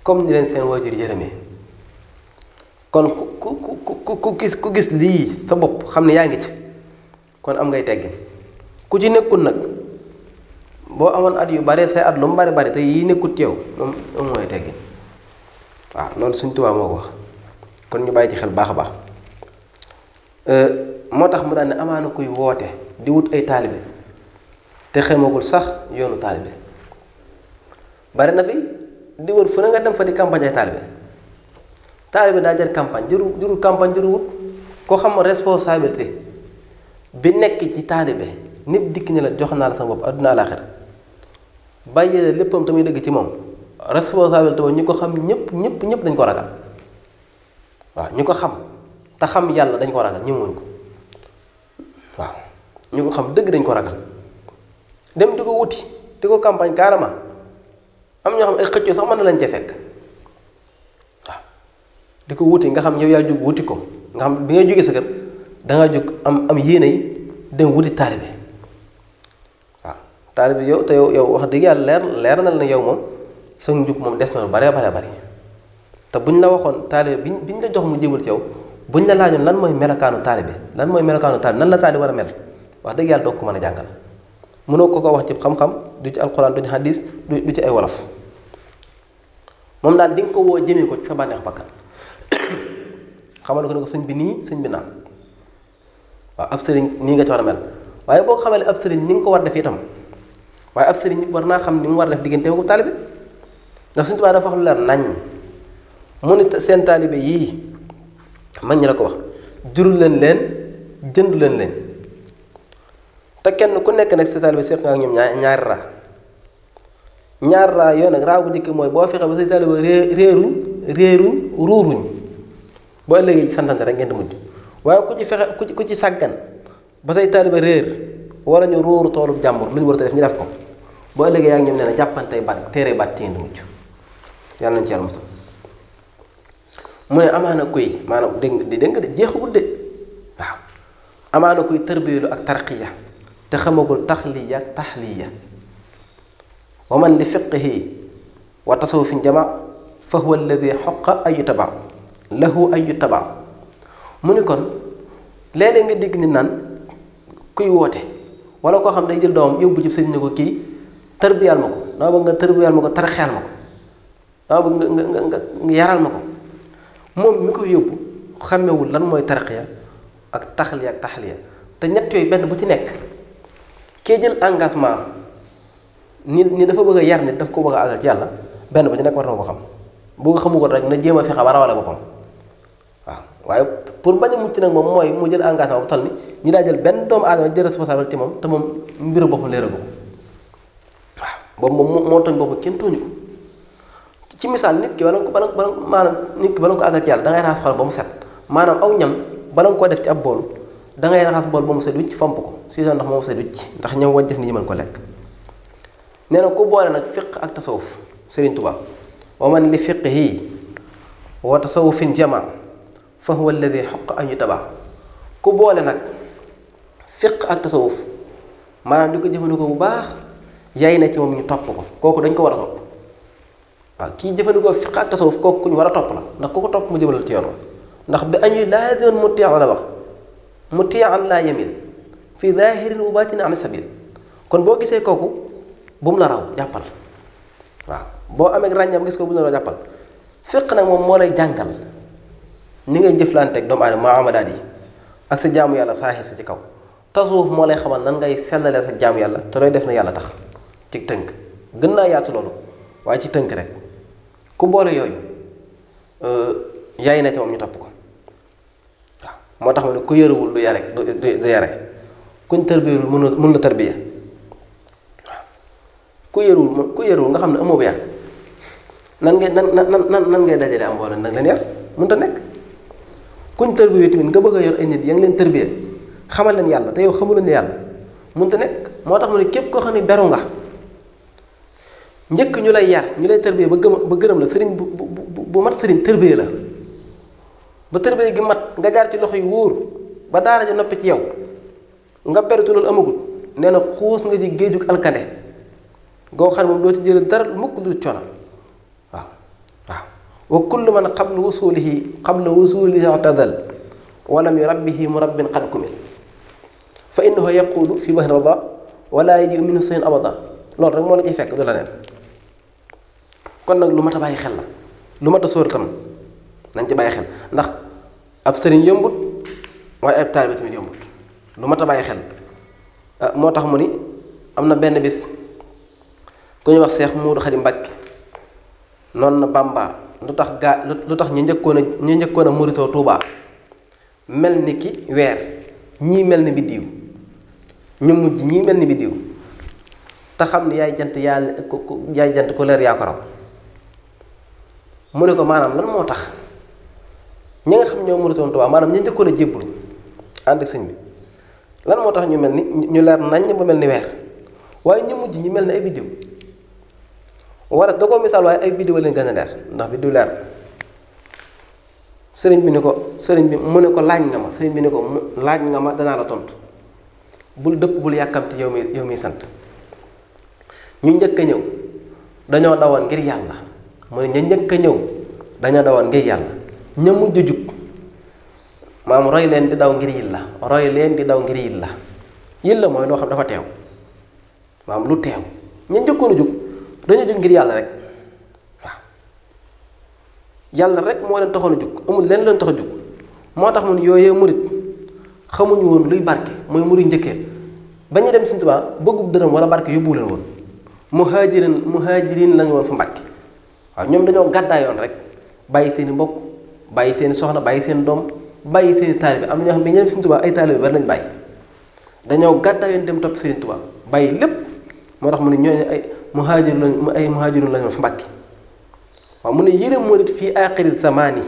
comme ni leen seen wajur yërëmee. kon ku gis lii sa bopp xam ne yaa ngi ci kon am ngay teggin. ku ci nekkul nag boo amoon at yu bare say at lu mu bari te yii nekkut ci yow moom mooy teggin. waaw loolu Sëñ Tuubaa moo ko wax kon ñu bàyyi ci xel baax a baax. moo tax mu daan ne amaana kuy woote di wut ay taalibe te xamagul sax yoonu taalibe. bari na fi di wër fu ne nga dem fa di campagne ay taalibe daa jar campagne jëru campagne jëru wut. koo xam responsabilité bi nekk ci taalibe nit dikk ne la jox naa la sama bopp adduna àlaaxira bàyyee léppam tamit dëgg ci moom responsabilité boobu ñi ko xam ñëpp dañ ko ragal. waaw ñu ko xam te xam yàlla dañ ko ragal ñëmuñ ko. waaw ñu ko xam dëgg dañ ko ragal dem di ko wuti di ko campagne carrément am ñoo xam ay xëccoo sax mën na lañ cee fekk. waaw di ko wuti nga xam yow yaa jóg wuti ko nga xam bi ngay jógee sa kër dangaa jóg am yéene yi dem wuti taalibe. waaw taalibe yow te yow wax dëgg yàlla leer na la ne yow moom sa njub moom des na lu bare te buñ la waxoon taalibe biñ la jox mu jébal ci yow buñ la laajoon lan mooy melokaanu taalibe nan la taalibe war a mel wax dëgg yàlla doog ko mën a jàngal. mënoo ko wax ci xam-xam du ci alxuraan du ci hadis du ci ay wolof. moom daal di nga ko woo jëmee ko ci sa bànneex bakkan xamal ko ne ko sëñ bi nii sëñ bi naan waaw ab sëriñ nii nga ci war a mel waaye boo ko xamee ab sëriñ ni nga ko war def itam waaye ab sëriñ war naa xam ni mu war def diggante ko taalibe ndax Sëñ Tuubaa dafa wax lu leer naññ mu ne seen taalibe yii mag ñi la ko wax jurul leen jëndu leen te kenn ku nekk nag sa taalibe seq nga ak ñoom ñaari raa yooyu nag raa bu njëkk mooy boo fexe ba say taalibe réeruñ ruuruñ boo ëllëgee ci santante rek ngeen di mujj waaye ku ci sàggan ba say taalibe réer wala ñu ruuru toolu jàmbur lu ñu war a def ñu def ko boo ëllëgee yaa ngi ñoom nee na jàppantey baat téere baat ci ngeen di mujj yàlla nañ ci yàlla musal. mu ne amaana kuy maanaam dégg nga de jeexagul de waaw amaana kuy tërbiilu ak tarqiya te xamagul taxliya ak taxliya wa man li fiqihi wa tasawufin jama fa huwa alladi xoqa ayu taba lahu ayu taba. mu ni kon léeg-léeg nga dégg ni naan kuy woote wala koo xam day jël doomam yóbbu ci sëñ ne ko kii tërbiyal ma ko dama bëgg nga tërbiyal ma ko tarxeel ma ko dama bëgg nga yaral ma ko. moom mi ko yóbbu xàmmewul lan mooy tarqiya ak taxliya ak taxliya te ñett yooyu benn bu ci nekk kee jël engagement ni dafa bëgg a yar nit daf ko bëgg a àggal ci yàlla benn bu ci nekk war na ko xam bu ko xamu ko rek na jéem a fexe ba rawale boppam. waaw waaye pour bañ a mucc nag moom mooy mu jël engagement bu toll ni ñi daa jël benn doomu aadama jël responsabilité moom te moom mbiru boppam leeragu ko waaw boobu moom moo tooñ boppam kenn tooñu ko. ci misaal nit ki bala nga ko àggal ci yàlla da ngay raxas xol ba mu set maanaam aw ñam bala nga ko def ci ab bool da ngay raxas bool ba mu set wicc fomp ko si ndax moom set wicc ndax ñam waj def ni ñu mën ko lekk. nee na ku boole nag fiq ak tasawuf Sëriñ Tuubaa wa man li fiqihi wa tasawufin jama fa huwa alladi xoq an yutaba. ku boole nag fiq ak tasawuf maanaam di ko jëfandikoo bu baax yaay na ci moom ñu topp ko kooku dañ ko war a topp. waaw kii jëfandikoo fiq ak tasawuf kooku ku ñu war a topp la ndax ku ko topp mu jëmalal ci yoon wa ndax bi añuy laa doon mutii'an la wax mutii'an laa yamil fi zaahirin wa baatin an sabil. kon boo gisee kooku bu mu la raw jàppal waaw boo amee ràññam gis ko bu mu la raw jàppal. fiq nag moom moo lay jàngal ni ngay jëflanteeg doomu aadama muamalaat yi ak sa jaamu yàlla saaxir si ci kaw. tasawuf moo lay xamal nan ngay sellalee sa jaamu yàlla te looy def na yàlla tax ci tënk gën naa yaatu loolu waaye ci tënk rek. ku boole yooyu yaay na ci moom ñu topp ko waaw moo tax ma ne ku yërewul du yare kuñ tarbiyewul mun la tarbiya ku yarul nga xam ne amoo yar nan ngay dajale am mbooloo nag leen yar mënut a nekk. kuñ tërbiye tamit nga bëgg a yor ay nit ya ngi leen tërbiye xamal leen yàlla te yow xamul leen yàlla mënut a nekk. moo tax mu ne képp koo xam ne beru nga njëkk ñu lay yar ñu lay tërbiye ba gërëm la sëriñ bu mat sëriñ tërbiye la ba tërbiye gi mat nga jaar ci loxo yi wóor ba daara ji noppi ci yow nga berutu loolu amagul nee na xuus nga ci géejug alkande goo xam ne moom doo ci jël dara mukk lu coono waaw waaw wa kullu man qabla wusulihi i'tadal walam yurabbihi murabbin qad kumil fa innahu yaqulu fi bahri rada wala yaji'u minhu shay'un abada loolu rek moo la ciy fekk du la neen kon nag lu mat a bàyyi xel la lu mat a sóor tam nañ ci bàyyi xel ndax ab sëriñ yombut waaye ab taalibe tamit yombut lu mat a bàyyi xel moo tax mu ni am na benn bis ku ñuy wax Seex Muudu Xadim Mbàkke noonu na Bàmba lu tax ñu njëkkoon a muritoo Tuubaa mel ni ki weer ñii mel ni biddiw ñu mujj ñii mel ni biddiw te xam ni yaay jant ku leer yaa ko raw mu ne ko maanaam lan moo tax ñi nga xam ñoo muritoon Tuubaa maanaam ñu njëkkoon a jébbul ànd ak sëñ bi lan moo tax ñu mel ni ñu leer naññ ba mel ni weer waaye ñu mujj ñi mel ni ay biddiw wala da koo misaal waaye ay biddiw leen gën a leer ndax biddiw leer sëriñ bi mu ne ko laaj nga ma sëriñ bi ne ko laaj nga ma danaa la tontu bul dëpp bul yàkkamti yow mi sant ñu njëkk a ñëw dañoo dawoon ngir yàlla mu ne ña njëkk a ñëw dañoo dawoon ngir yàlla ña mujj a jug maam roy leen di daw ngir yilla mooy loo xam dafa teew maam lu teew ña njëkkoon a jug dañoo jug ngir yàlla rek waaw yàlla rek moo leen taxoon a jug amul leen tax a jug moo tax mun yooyee murit xamuñu woon luy barke mooy murit njëkkee ba ñu dem Sëriñ Tuubaa bëggub dërëm wala barke yóbbuwu leen woon muhaajiriin lañu woon fa Mbàkke waaw ñoom dañoo gàddaayoon rek bàyyi seeni mbokk bàyyi seeni soxna bàyyi seen doom bàyyi seeni taalibe am na ñoo xam ne bi ñu dem Sëriñ Tuubaa ay taalibe bari lañ bàyyi dañoo gàddaayoon dem topp Sëriñ Tuubaa bàyyi lépp moo tax mu ne ñooñu ay muhaajiriin lañu woon fa Mbàkke waaw mu ne yile murit fii aaxiri zamaani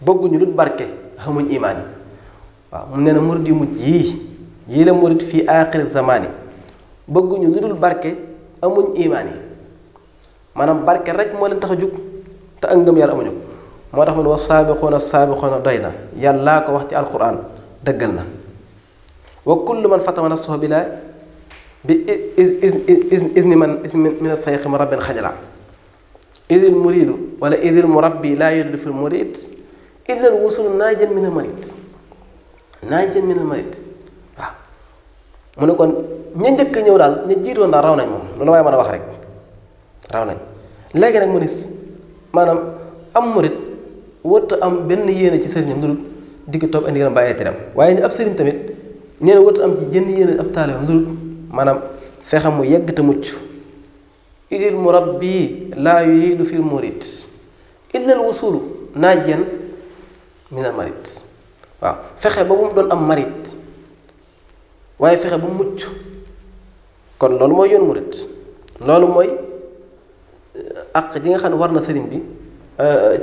bëgguñu lu barke xamuñ imaan yi waaw mu nee na murit yu mujj yii la murit fii aaxiri zamaani bëgguñu lu dul barke amuñ imaan yi maanaam barke rek moo leen tax a jug te ak ngëm yàlla amuñu moo tax mu ne wa saabiquuna doy na yàllaa ko wax ci alquran dëggal na wa kullu man fatama nafsahu bilaa bi isni min as-sayxi ma rabbin xajala idil muridu wala idil murabbi laa yuridu fil murid illa al wusul naajan min al marid waaw mu ne kon ña njëkk ñëw daal ña jiitoon daal raw nañ moom loolu waaye mën a wax rek raw nañ léegi nag mu ne maanaam am murid wërta am benn yéene ci sëriñam lu digg topp indi gën bàyyee tiram waaye ab sëriñ tamit nee na wërta am ci jënn yéene ab taalibeem lu maanaam fexe mu yegg te mucc idil murabbi laa yuridu fil murid illa al wusulu naajan min al marid waaw fexe ba bu mu doon am marid waaye fexe ba mu mucc kon loolu mooy yoon murid loolu mooy àq ji nga xam ne war na sëriñ bi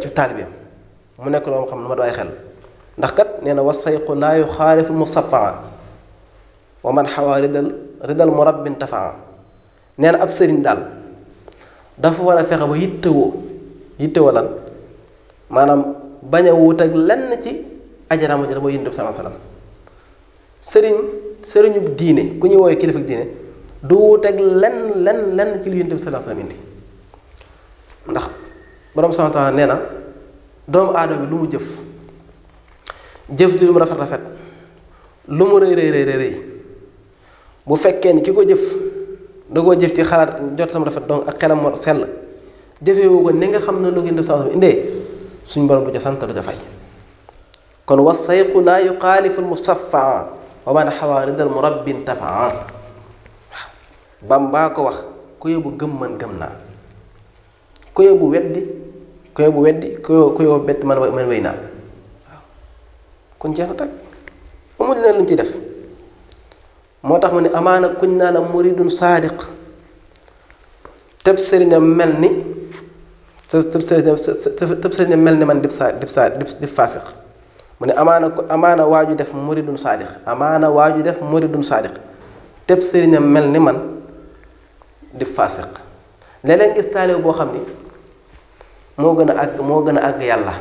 ci taalibeem mu nekk loo xam ne ma doy xel ndax kat nee na wasayqu laa yuxaalifu musafaa wa man xawaa ridal murabbin tafaa nee na ab sëriñ daal dafa war a fexe ba yittewoo lan maanaam bañ a wut ak lenn ci ajaraama jara mooy yonent bi sallallahu alayhi wasallam sëriñu diine ku ñuy woowee kilifa diine du wut ak lenn ci lu yonent bi sallallahu alayhi wasallam indi ndax borom subhanahu wa ta'ala nee na doomu aadama bi lu mu jëf ji lu mu rafet lu mu rëy bu fekkee ni ki ko jëf da koo jëf ci xalaat jotam rafet donc ak xelam moo sell jëfewu ko ni nga xam ne lu ngeen def sax indee suñ borom du ca sant du ca fay kon wasayqu laa yuxaalifu almusaffaa wa man xawaa ridal murabbin tafaa waaw Bamba ko wax ku yóbbu gëm man gëm naa ku yóbbu weddi ku yóbbu bett man wéy naa waaw kon jeex na tag amul leen luñ ci def moo tax mu ne amaana kuñ naa la muridun saadiq tëb sëriñam mel ni tëb sëriñam mel ni man dib faasiq mu ne amaana waaju def muridun saadiq amaana waaju def muridun saadiq tëb sëriñam mel ni man dib faasiq léeg-léeg gis taalibe boo xam ni moo gën a àgg yàlla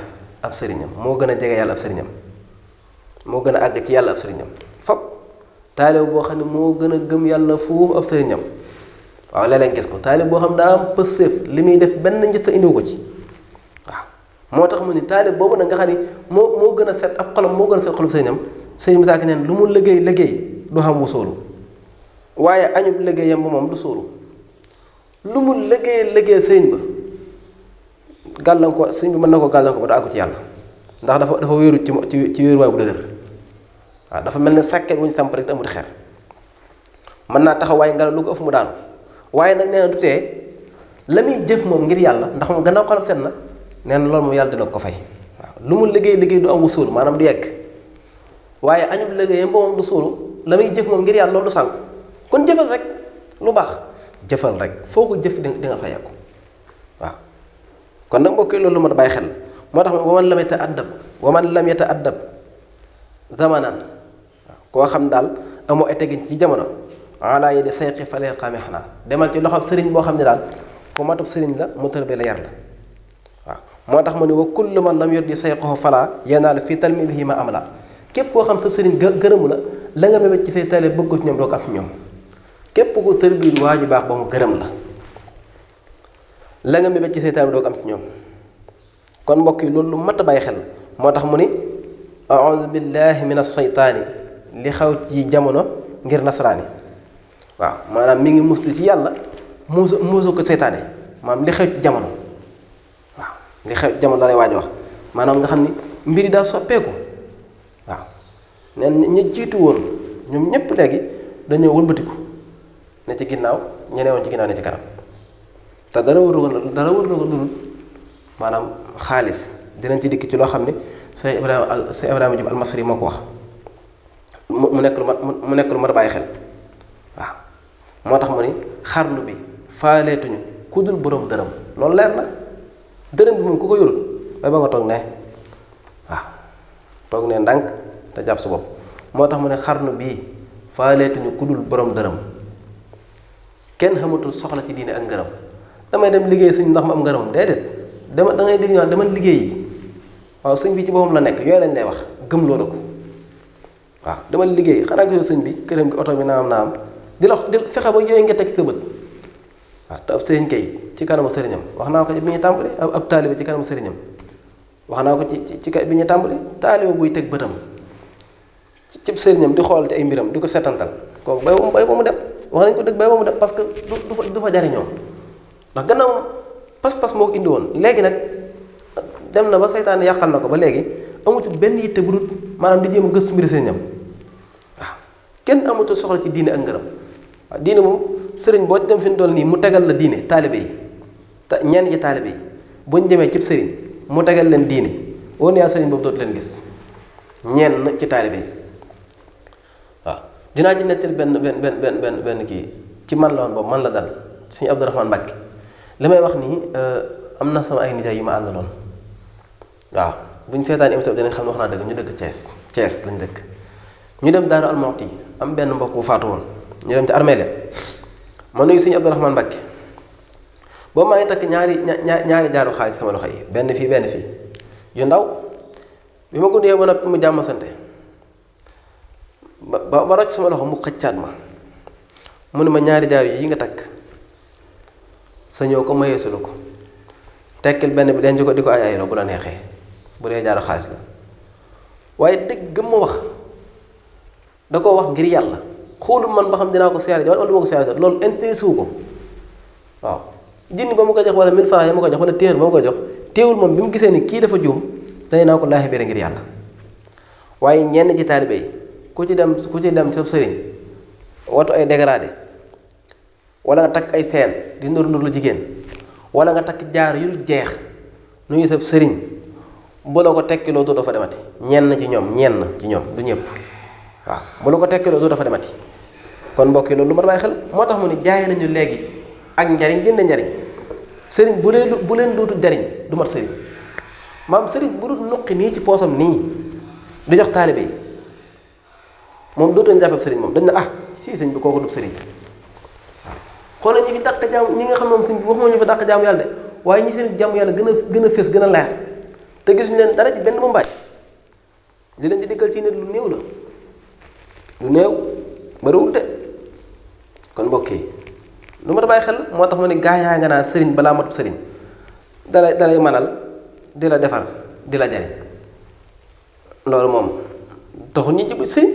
ab sëriñam moo gën a jege yàlla ab sëriñam moo gën a àgg ci yàlla ab sëriñam fop taalibe boo xam ne moo gën a gëm yàlla foofu ab sëriñam waaw léeg-léeg gis ko taalibe boo xam daa am pëseef li muy def benn njës sa indiwu ko ci waaw moo tax mu ni taalibe boobu nag nga xam ni moo gën a set ab xolam moo gën a set xolum sëriñam sëriñ Musaa Ka neen lu mu liggéey du xam wu sóoru waaye añub liggéeyam ba moom du sóoru lu mu liggéey sëriñ ba gàllankoor sëriñ bi mën na ko gàllankoor ba du àggu ci yàlla ndax dafa wéeru ci wéeruwaay bu dëgër waaw dafa mel ne sàkket wu ñu samp rek te amul xeer mën naa taxaw waaye ngelaw lu ko ëff mu daanu waaye nag nee na du tee la muy jëf moom ngir yàlla ndax moom gannaaw xolam set na nee na loolu moom yàlla dina ko fay waaw lu mu liggéey du am wu sóolu maanaam du yegg waaye añub liggéeyam ba moom du sóolu la muy jëf moom ngir yàlla loolu du sànk kon jëfal rek lu baax jëfal rek foo ko jëf di nga fayeeku waaw kon nag mbokk yi loolu ma da bàyyi xel moo tax waman lam yata'addab zamanan koo xam daal amoo ay teggin ci jamono ala yi di sayqi falee xame xanaa demal ci loxob sëriñ boo xam ne daal ku matub sëriñ la mu tërbe la yar la waaw moo tax mu ne wa kullu man lam yurdi sayqahu fala yanaal fi talmidihi ma amala képp koo xam sa sëriñ gërëmu la nga mébét ci say taalibe bëgg ko ci ñoom doo ko am ci ñoom képp ku tërbiir waa ju baax ba mu gërëm la nga mébét ci say taalibe doo ko am ci ñoom kon mbokk yi loolu lu mat a bàyyi xel moo tax mu ni a'uuzu billahi min as-saytaani li xaw ci jamono ngir nasaraani waaw maanaam mi ngi muslu ci yàlla muusu ko seytaane maanaam li xew ci jamono waaw li xew ci jamono la lay waaj wax maanaam nga xam ni mbir yi daal soppeeku waaw neen ñi jiitu woon ñoom ñépp léegi dañoo wëlbatiku ne ci ginnaaw ñeneen woon ci ginnaaw ne ci kanam te dara wër ko dul maanaam xaalis dinañ ci dikk ci loo xam ne Seex Ibrahima Jóob Almasri moo ko wax mu nekk lu mat a bàyyi xel waaw moo tax mu ni xarnu bi faaleetuñu ku dul borom dërëm loolu leer na dërëm bi moom ku ko yorul waaye ba nga toog ne waaw toog ne ndànk te jàpp sa bopp moo tax mu ne xarnu bii faaleetuñu ku dul borom dërëm kenn xamatul soxla ci diine ak ngërëm damay dem liggéey sëñ ndax ma am ngërëm déedéet da ngay dégg ñaan demal liggéey yi waaw sëñ bi ci boppam la nekk yooyu lañ lay wax gëm loola ko waaw demal liggéey xanaa gisoo sëñ bi këram gi oto bi naam di fexe ba yooyu nga teg sa bët waaw te ab sëriñ kay ci kanamu sëriñam wax naa ko ci bi ñu tàmbali ab taalibe ci kanamu sëriñam wax naa ko ci bi ñu tàmbali taalibe buy teg bëtam ci sëriñam di xool ci ay mbiram di ko setantal kooku bay ba mu dem wax nañ ko dëgg bay ba mu dem parce que du fa jariñoo ndax gannaaw pas-pas moo ko indi woon léegi nag dem na ba seytaane yàqal na ko ba léegi amatul benn yitte bu dul maanaam di jéem a gëstu mbiri sëriñam waaw kenn amatul soxla ci diine ak ngërëm waaw diine moom sëriñ boo dem fi mu toll nii mu tegal la diine taalibe yi ñenn ci taalibe yi bu ñu demee cib sëriñ mu tegal leen diine woon yaa sëriñ boobu dootu leen gis ñenn ci taalibe yi waaw dinaa ci nettali benn kii ci man la woon boobu man la dal suñu Abdourahmane Mbacke li may wax nii am na sama ay nijaay yu ma àndaloon waaw bu ñu seetaan émission bi dinañ xam ne wax naa dëgg ñu dëkk Thiès lañ dëkk ñu dem Daaru Almawti am benn mbokk bu faatu woon ñu dem ci armée ma nuyu suñu Abdourahmane Mbacke boobu maa ngi takk ñaari jaaru xaalis sama loxo yi benn fii yu ndaw bi ma ko nuyee ba noppi mu jàmm sante ba rocc sama loxo mu xëccaat ma mu ne ma ñaari jaaru yi nga takk sañoo ko mayee sulu ko tekkil benn bi denc ko di ko ay ayro bu la neexee bu dee jaaru xaalis la waaye dëgg gëm ma wax da koo wax ngir yàlla xoolul man ba xam dinaa ko seere wala du ma ko seere loolu intéressé wu ko waaw junni ba mu ko jox wala 1000 francs ya ma ko jox wala téeméer ba ma ko jox teewul moom bi mu gisee ni kii dafa juum dañu naa ko laaxi biir ngir yàlla waaye ñenn ci taalibe yi ku ci dem sa sëriñ watu ay dégradé wala nga takk ay seen di nur lu jigéen wala nga takk jaar yu dul jeex nuyu sa sëriñ bu la ko tekkiloo doo fa demati ñenn ci ñoom du ñëpp waaw bu la ko tekkiloo doo fa demati kon mbokk yi loolu lu ma bàyyi xel moo tax mu ne jaay nañu léegi ak njariñ génne njariñ sëriñ bu leen dootu jariñ du mat sëriñ maam sëriñ bu dul nuqi nii ci poosam nii di jox taalibe yi moom dootuñu jàppee sëriñ moom dañ na si sëñ bi kooku du sëriñ xoolal ñi fi dàq jaam ñi nga xam moom sëñ bi waxuma ñu fa dàq jaamu yàlla de waaye ñi seen jaamu yàlla gën a fés gën a leer te gisuñu leen dara ci benn bu mbaaj li leen di diggal ci nit lu néew la lu néew bariwul de kon mbokk yi lu ma da bàyyi xel moo tax ma ne gaa yaa nga naa sëriñ balaa matub sëriñ dalay manal di la defar di la jariñ loolu moom taxul ñu jébbalu sëriñ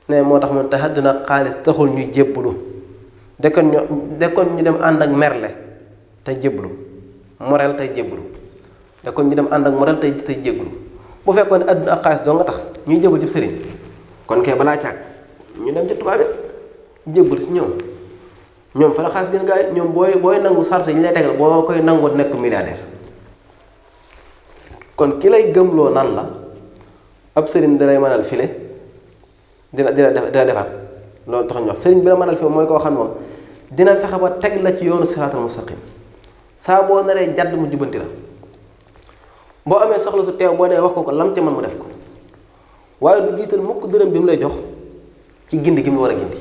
ne moo tax man te àdduna xaalis taxul ñuy jébbalu dekkoon ñu dem ànd ak merle tey jébbalu morel tey jébbalu dekkoon ñu dem ànd ak morel tey jébbalu bu fekkoon ne àdduna ak xaalis doo nga tax ñuy jébbal ci sëriñ kon kay balaa caag ñu dem ci tubaab yi jébbal si ñoom fa la xaalis gën gaay ñoom booy nangu sart yi ñu lay tegal boo koy nangu nekk milliardaire kon ki lay gëmloo nan la ab sëriñ dalay mënal file dina defar loolu tax ñu wax sëriñ bi la mënal file mooy koo xam moom dina fexe ba teg la ci yoonu siraatal mustaqim saa boo naree jàdd mu jubbanti la boo amee soxla su teew boo dee wax ko lam ca mën mu def ko waaye du jiital mukk dërëm bi mu lay jox ci gindi gi mu war a gindi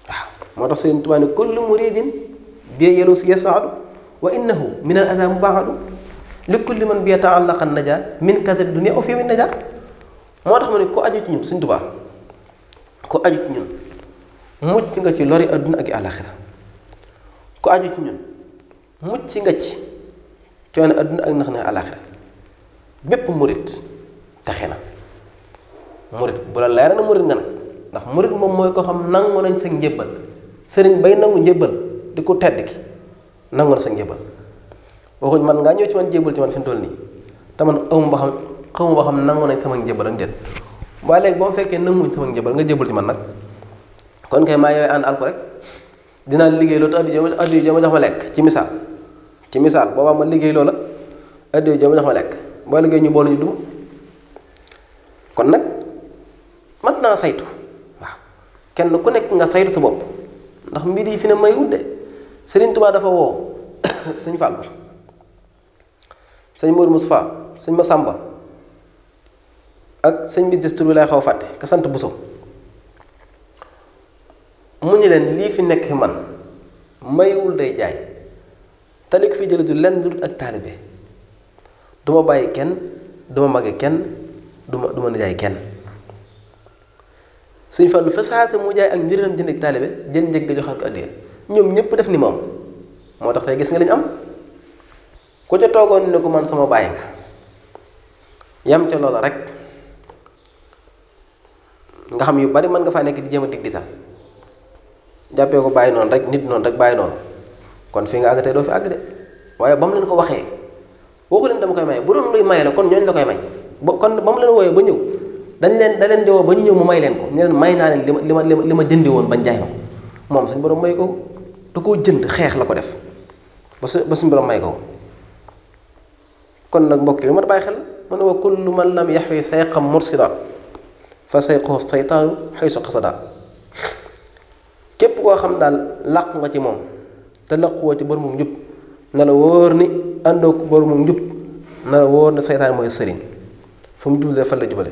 waaw moo tax Sëriñ Tuubaa ne kullu muridin bi yelu si yasaadu wa innahu min al ada mubaadu li kulli man bi yata'allaqa najaa min kadari dunya aw fi min najaa moo tax ma ne ku aju ci ñun Sëriñ Tuubaa ku aju ci ñun mucc nga ci lori adduna ak àlaxira ku aju ci ñun mucc nga ci coono adduna ak nax na àlaxira bépp murit taxe na murit bu la leer na murit nga nag ndax murit moom mooy ko xam nangu nañ sa njébbal sëriñ bay nangu njébbal di ko tedd ki nangu na sa njébbal waxuñ man ngaa ñëw ci man jébbal ci man fi mu toll nii te man xamu ba xam nangu nañ sama njébbal ak déet waaye léegi boo mu fekkee nanguñ sama njébbal nga jébbal ci man nag kon kay maa yooyu ànd al ko rek dinaa liggéey loolu te addiyo joo ma jox ma lekk ci misaal boobaa ma liggéey loola addiyo joo ma jox ma lekk boo liggéey ñu boolu ñu duma kon nag mat naa saytu waaw kenn ku nekk nga saytu sa bopp ndax mbir yi fi ne may wudde Sëriñ Tuubaa dafa woo sëñ Fàllu sëñ Moodu Mustafaa sëñ Masamba ak sëñ bi des tur bi lay xaw fàtte ka sant Buso mu ñu leen lii fi nekk fi man maywul day jaay te li ko fi jële du lenn dul ak taalibe duma bàyyi kenn duma mage kenn duma jaay kenn Sëñ Fallu fa saase mu jaay ak njëriñam jënd ak taalibe jël njëg ga joxaat ko addiya ñoom ñëpp def ni moom moo tax tey gis nga li ñu am ku ca toogoon ne ko man sama bàyyi nga yam ca loola rek nga xam yu bari mën nga faa nekk di jéem a dig di tal jàppee ko bàyyi noonu rek nit noonu rek bàyyi noonu kon fi nga àgg tey doo fi àgg de waaye ba mu leen ko waxee waxu leen dama koy maye bu doon luy maye la kon ñooñu la koy may kon ba mu leen wooyee ba ñëw da leen di woo ba ñu ñëw mu may leen ko ñu leen may naa leen li ma jëndi woon bañ jaay ma ko moom suñu borom may ko da koo jënd xeex la ko def ba suñu borom may ko kon nag mbokk yi lu ma bàyyi xel mu ne wa kullu man lam yaxwi sayqam mursida fa sayqahu saytaanu xaysu qasada képp koo xam daal làqu nga ci moom te làquwoo ci boromum njub na la wóor ni àndoo ko boromum njub na la wóor ni saytaan mooy sëriñ fu mu jublee fan la jubale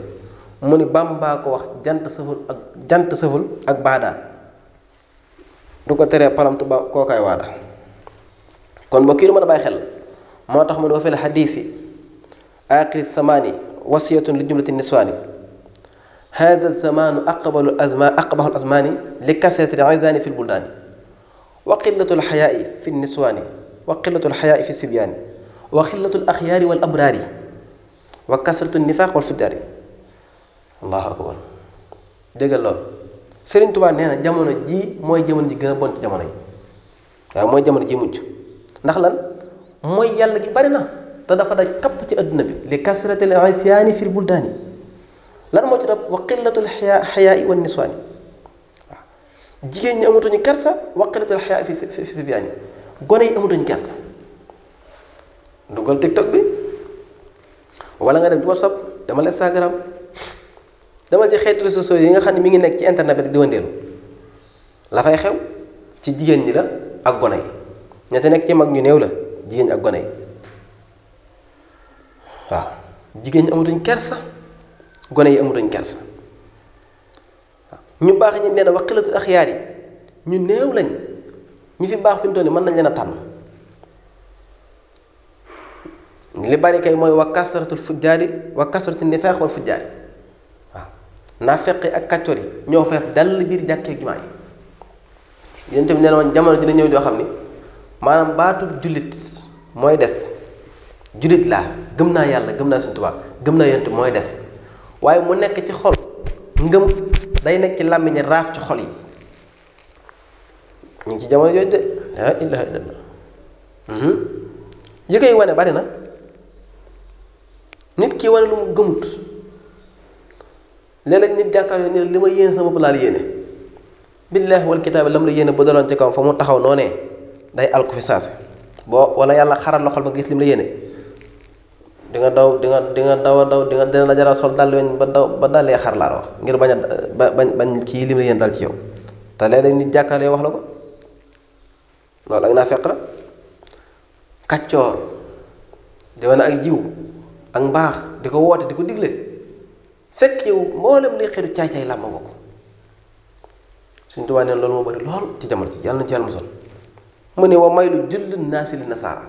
mu ni Bàmbaa ko wax jant sëful ak baadaa du ko teree palamtu ba kookaay waada kon mbokk yi lu ma da bàyyi xel moo tax mu ne wa fil xadiisi aaxiri samaani wasiyatun li jumlati niswaani hada zamaanu aqbahu azmaani li kasrati al-izaani fi l-buldaani wa qillatu l-xayaai fi niswaani wa qillatu l-xayaai fi sibyaani wa qillatu l-axyaari wal abraari wa kasratu nifaaq wal fujjaari allahu akbar déggal loolu Sëriñ Tuubaa nee na jamono jii mooy jamono ji gën a bon ci jamono yi waaw mooy jamono ji mujj ndax lan mooy yàlla gi bari na te dafa daj kapp ci adduna bi li kasrati l-isyaani fi l-buldaani lan moo ci topp wa qillatul xayaai wan niswaani waaw jigéen ñi amatuñu kersa wa qillatul xayaai fi sibyaani gone yi amatuñu kersa dugal TikTok bi wala nga dem ci WhatsApp demal Instagram demal ci xeetu réseaux sociaux yi nga xam ne mi ngi nekk ci internet bi rek di wëndeelu la fay xew ci jigéen ñi la ak gone yi ña te nekk ci mag ñu néew la jigéen ñi ak gone yi waaw jigéen ñi amatuñ kersa gone yi amatuñ kersa waaw ñu baax ñi nee na waqilatul axyaar yi ñu néew lañ ñi fi baax fi mu toll nii mën nañ leen a tànn li bari kay mooy wa kasratul fujjaari wa kasratul nifaaq wal fujjaari waaw naafeq ak kàccoor yi ñoo fees dal biir jàkkee jumaa yi yéen tamit nee na woon jamono dina ñëw joo xam ni maanaam baatu jullit mooy des jullit laa gëm naa yàlla gëm naa Sëñ Tuubaa gëm naa yonent mooy des waaye mu nekk ci xol ngëm day nekk ci làmmiñ raaf ci xol yi ñu ngi ci jamono jooju de laa ilaaha illallaah yi koy wane bari na nit ki wane lu mu gëmut léeg-léeg nit jàkkaarloo ni li ma yéene sama bopp laa la yéene billaahi wal kitaabi lam la yéene ba daloon ci kaw fa mu taxaw noonee day alku fi saase boo wala yàlla xaral loxol ba gis lim la yéene di nga daw di nga daw a daw di nga dina la jaral sol dal weñ ba dalee xar laa wax ngir bañ a bañ kii lim la yéene dal ci yow te léeg-léeg nit jàkkaarloo wax la ko loolu ak naa fekk la kàccoor di wane ak jiw ak mbaax di ko woote di ko digle fekk yow mboolem liy xeetu caay-caay làmb nga ko Sëñ Tuubaa neen loolu moo bari lool ci jamono ji yàlla na ci yàlla musal mu ne wa maylu julli naasi li nasaara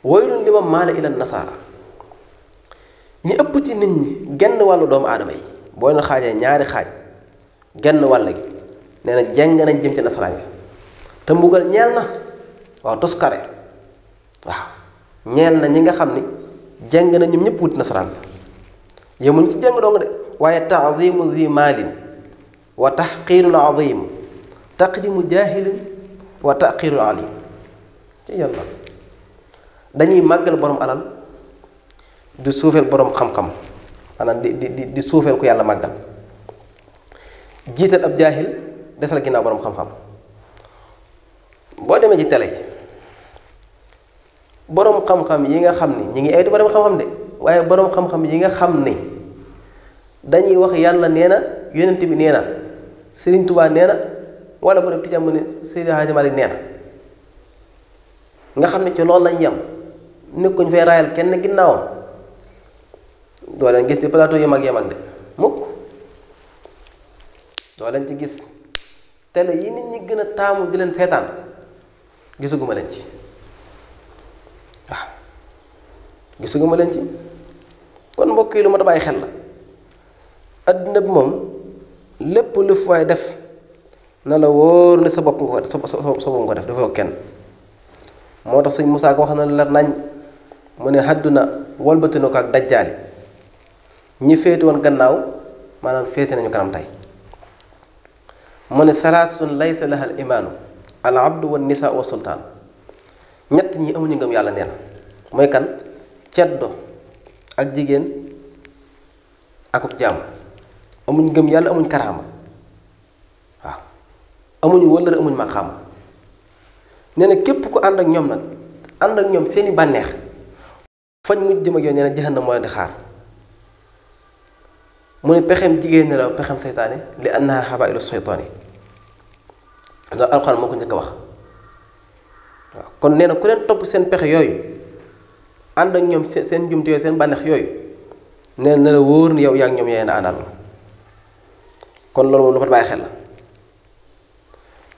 waylun li ma maale ila nasaara ñi ëpp ci nit ñi genn wàllu doomu aadama yi boo leen xaajee ñaari xaaj genn wàll gi nee na jeng nañ jëm ci nasaraan yi te mbugal ñeel na waaw toskare waaw ñeel na ñi nga xam ni jeng na ñoom ñëpp wuti nasaraan sa yemuñ ci jeng dong de waaye taadimu zi maalin wa taxqiirul azim taqdimu jaahilin wa taqiirul alim ci yàlla dañuy màggal borom alal di suufeel borom xam-xam maanaam di suufeel ku yàlla màggal jiital ab jaahil desal ginnaaw borom xam-xam boo demee ci télé yi boroom xam-xam yi nga xam ni ñi ngi ay di boroom xam-xam de waaye boroom xam-xam yi nga xam ni dañuy wax yàlla nee na yonent bi nee na Sëriñ Tuubaa nee na wala borom Tijaan mu ne Seydi Haaji Maalik nee na nga xam ne ci loolu lañ yem nekkuñ fay raayal kenn ginnaawam doo leen gis ci plateau yu mag de mukk doo leen ci gis télé yi nit ñi gën a taamu di leen seetaan gisuguma leen ci waaw gisuguma leen ci kon mbokk yi lu ma da bàyyi xel la adduna bi moom lépp lu fi waay def na la wóor ne sa bopp nga ko sa bopp nga ko def dafa kenn moo tax sëñ Musaa ko wax na la nañ mu ne àdduna walbati na ko ak dajjaali ñi féete woon gannaaw maanaam féete nañu kanam tey mu ne salaasatun laysa laha al imaanu al abdu wa nisaa wa sultaan ñett ñi amuñu ngëm yàlla nee na mooy kan ceddo ak jigéen akub jaam amuñ ngëm yàlla amuñ karaama waaw amuñu wëllëre amuñ maqaama nee na képp ku ànd ak ñoom nag ànd ak ñoom seeni bànneex fañ mujj jëm ak yow nee na jahannam moo leen di xaar mu ne pexem jigéen ñi la pexem seytaane li annaha habailu seytaani loolu alxuraan moo ko njëkk a wax waaw kon nee na ku leen topp seen pexe yooyu ànd ak ñoom seen njumte yooyu seen bànneex yooyu nee na la wóor ni yow yaa ngi ñoom yee na àndal kon loolu moom lu ko bàyyi xel la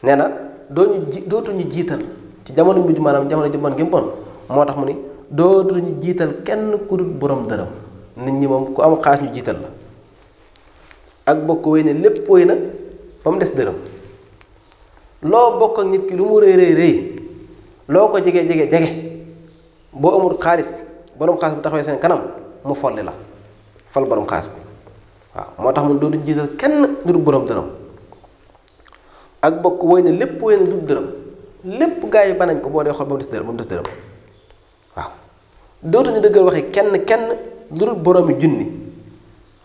nee na dootuñu jiital ci jamono mujj maanaam jamono ji bon gi bon moo tax mu ni dootuñu jiital kenn ku dul borom dërëm nit ñi moom ku am xaas ñu jiital la ak bokk wéy ne lépp wéy na ba mu des dërëm loo bokk ak nit ki lu mu rëy rëy rëy loo ko jege jege jege boo amul xaalis borom xaalis bu taxawee seen kanam mu folli la fal borom xaalis bi waaw moo tax mun dootuñu jiital kenn lu dul borom dërëm ak bokk wéy ne lépp wéy na lu dul dërëm lépp gaa yi banañ ko boo dee xool ba mu des dërëm waaw dootuñu dëggal waxi kenn lu dul boroomi junni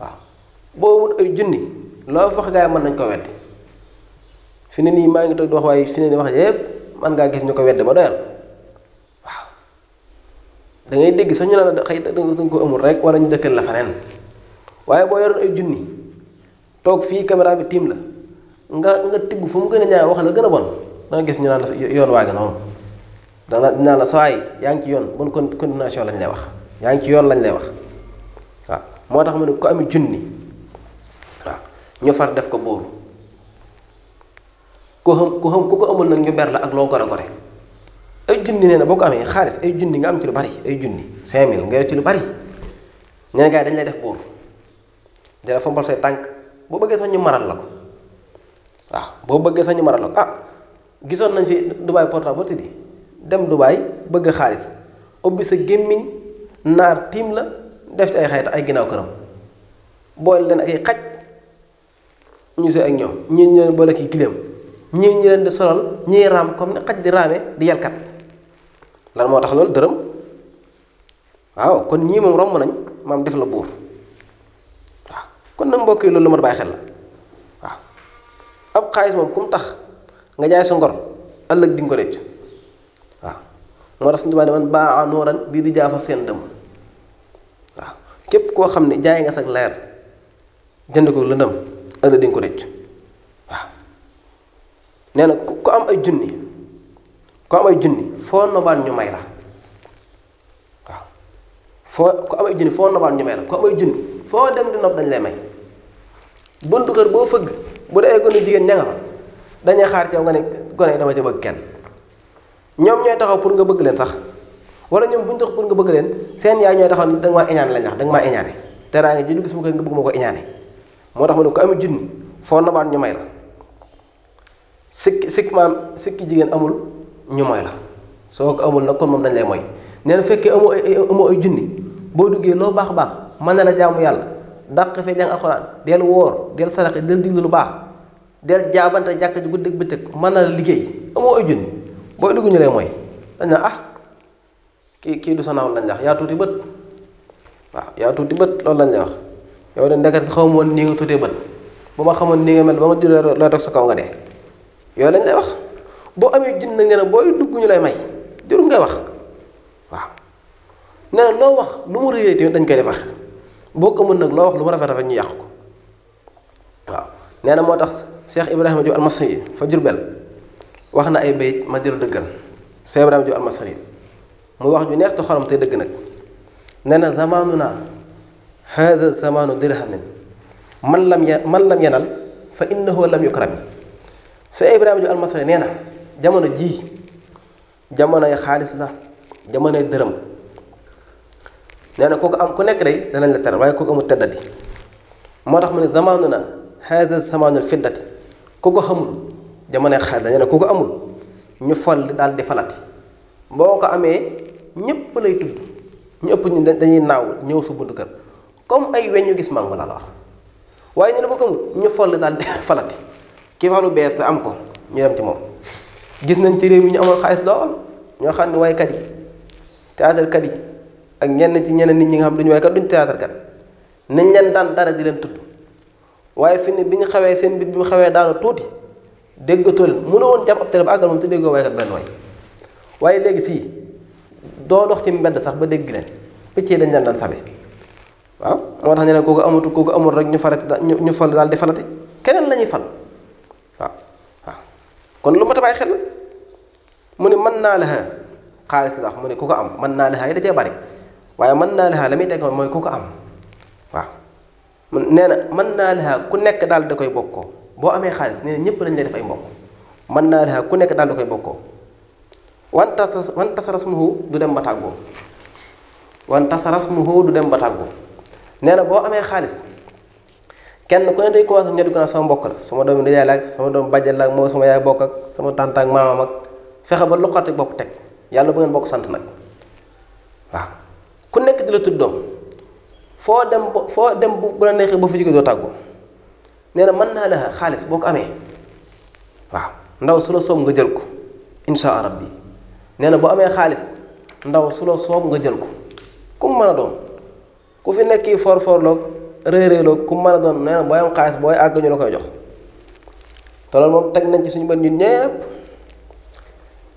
waaw boo amul ay junni loo fax gaa yi mën nañ ko weddi fi ne nii maa ngi toog di wax waaye fi ne nii wax yépp man ngaa gis ñu ko weddi ma doyal waaw da ngay dégg sax ñu ne la xëy dañ ko amul rek wala ñu dëkkal la faneen waaye boo yoroon ay junni toog fii caméra bi tiim la nga tibb fu mu gën a ñaaw wax la gën a bon da nga gis ñu naan la yoon waa ngi noonu dinaa la sawaay yaa ngi ci yoon bonne continuation lañ lay wax yaa ngi ci yoon lañ lay wax waaw moo tax mu ne ku ami junni waaw ñu far def ko buur ku ko amul nag ñu ber la ak loo gore gore ay junni nee na boo ko amee xaalis ay junni nga am ci lu bari ay junni 5000 nga yor ci lu bari ñeneen gars yi dañ lay def buur dina fompal say tànk boo bëggee sax ñu maral la ko waaw boo bëggee sax ñu maral la ko gisoon nañ fi Dubaay portable ba tiddi dem Dubaay bëgg xaalis ubbi sa gémmiñ naar tiim la def ci ay xayta ay ginnaaw këram boole leen ak ay xaj ñu see ak ñoom ñii ñu leen boole ki giléem ñii ñu leen di solal ñii raam comme ne xaj di raame di yelkat lan moo tax loolu dërëm waaw kon ñii moom romb nañ maam def la buur waaw kon nag mbokk yi loolu la ma bàyyi xel la waaw ab xaalis moom kum tax nga jaay sa ngor ëllëg di nga ko rëcc waaw moo tax suñu tubaab ne man baa nooran bii di jaafa seen dëm waaw képp koo xam ne jaay nga sag leer jënd ko lëndëm ëllëg di nga ko rëcc waaw nee na ku am ay junni foo nobaat ñu may la waaw ku am ay junni foo nobaat ñu may la ku am ay junni foo dem di nopp dañ lay may buntu kër boo fëgg bu dee gone jigéen ña nga fa dañuy xaar ci yow nga ne gone dama ci bëgg kenn ñoom ñooy taxaw pour nga bëgg leen sax wala ñoom bu ñu tax pour nga bëgg leen seen yaay ñooy taxaw da nga maa iñaane lañ wax da nga maa iñaane teraanga ji du gis mu kër nga bëgg ma ko iñaane moo tax mu ne ko amee junni foo nobaat ñu may la sikki jigéen amul ñu mooy la soo ko amul nag kon moom dañ lay mooy nee na fekkee amoo ay junni boo duggee loo baax baax mën na la jaamu yàlla dàq fee jàng alxuraan del woor del saraxe del diglu lu baax del jaabante jàkk ji guddeeg bëccëg mën na la liggéey amoo ay junni booy dugg ñu lay mooy dañ na kii du sa naaw lañ wax yaa tuuti bët waaw yaa tuuti bët loolu lañ lay wax yow de ndekete xaw ma woon nii nga tuutee bët bu ma xamoon nii nga mel ba ma julee looy toog sa kaw nga dee yooyu lañ lay wax boo amee junni nag nee na booy dugg ñu lay may jërul ngay wax waaw nee na loo wax lu mu réeré tamit dañ koy defar boo ko mën nag loo wax lu mu rafet rafet ñu yàq ko waaw nee na moo tax Cheikh Ibrahima Diop Almasri fa Jurbel wax na ay bayit ma jël dëggal Cheikh Ibrahima Diop Almasri muy wax ju neex te xorom te dëgg nag nee na zamaanuna hada zamaanu dirhamin man lam yanal fa innahu lam yukrami Cheikh Ibrahima Diop Almasri nee na jamono jii jamonoy xaalis la jamonoy dërëm nee na kooku am ku nekk day danañ la teral waaye kooku amul teddadi moo tax mu ne zamaanu na hada zamaanul fiddati ku ko xamul jamonoy xaalis la nee na ku ko amul ñu fol daal di falati boo ko amee ñépp lay tudd ñëpp ñu dañuy naaw ñëw sa buntu kër comme ay weñ ñu gis mango laa la wax waaye ñu ne boo ko amul ñu fol daal di falati ki falu bees te am ko ñu dem ci moom gis nañ ci réew mi ñu amoon xaalis lool ñoo xam ne waykat yi théâtre kat yi ak ñenn ci ñeneen nit ñi nga xam duñu waykat duñu théâtre kat nañ leen daan dara di leen tudd waaye fi ne bi ñu xawee seen mbir bi mu xawee daanu tuuti déggatoo leen mënoo woon jàpp ab télé ba àggal moom te déggoo waykat benn way waaye léegi sii doo dox ci mbedd sax ba dégg leen picc yi dañ leen daan sabe waaw moo tax ñu ne kooku amul rek ñu falati ñu fal daal di falati keneen la ñuy fal waaw kon lu ma tabaay xel mu ne mën naa la xaalis la wax mu ne ku ko am mën naa la yi da cee bari waaye mën naa la la muy teg mooy ku ko am waaw nee na mën naa la ku nekk daal da koy bokkoo boo amee xaalis nee na ñëpp lañ lay def ay mbokk mën naa la ku nekk daal da koy bokkoo wan tasarasmuhu du dem ba tàggoo wan tasarasmuhu du dem ba tàggoo nee na boo amee xaalis kenn ku ne day commencé ñoo di ko naan sama mbokk la sama doomu nijaay la ak sama doomu bàjjen la ak moo sama yaay bokk ak sama tànt ak maamam ak fexe ba loxati bopp teg yàlla bu ngeen bokk sant nag waaw ku nekk di la tudd doom foo dem bu la neexee boo fi jógee doo tàggoo nee na mën naa la xaalis boo ko amee waaw ndaw su la soob nga jël ko insha allah rabbi nee na boo amee xaalis ndaw su la soob nga jël ko ku mu mën a doon ku fi nekk forloog réeréeloog ku mën a doon nee na booy am xaalis booy àgg ñu la koy jox te loolu moom teg nañ ci suñu bët ñun ñëpp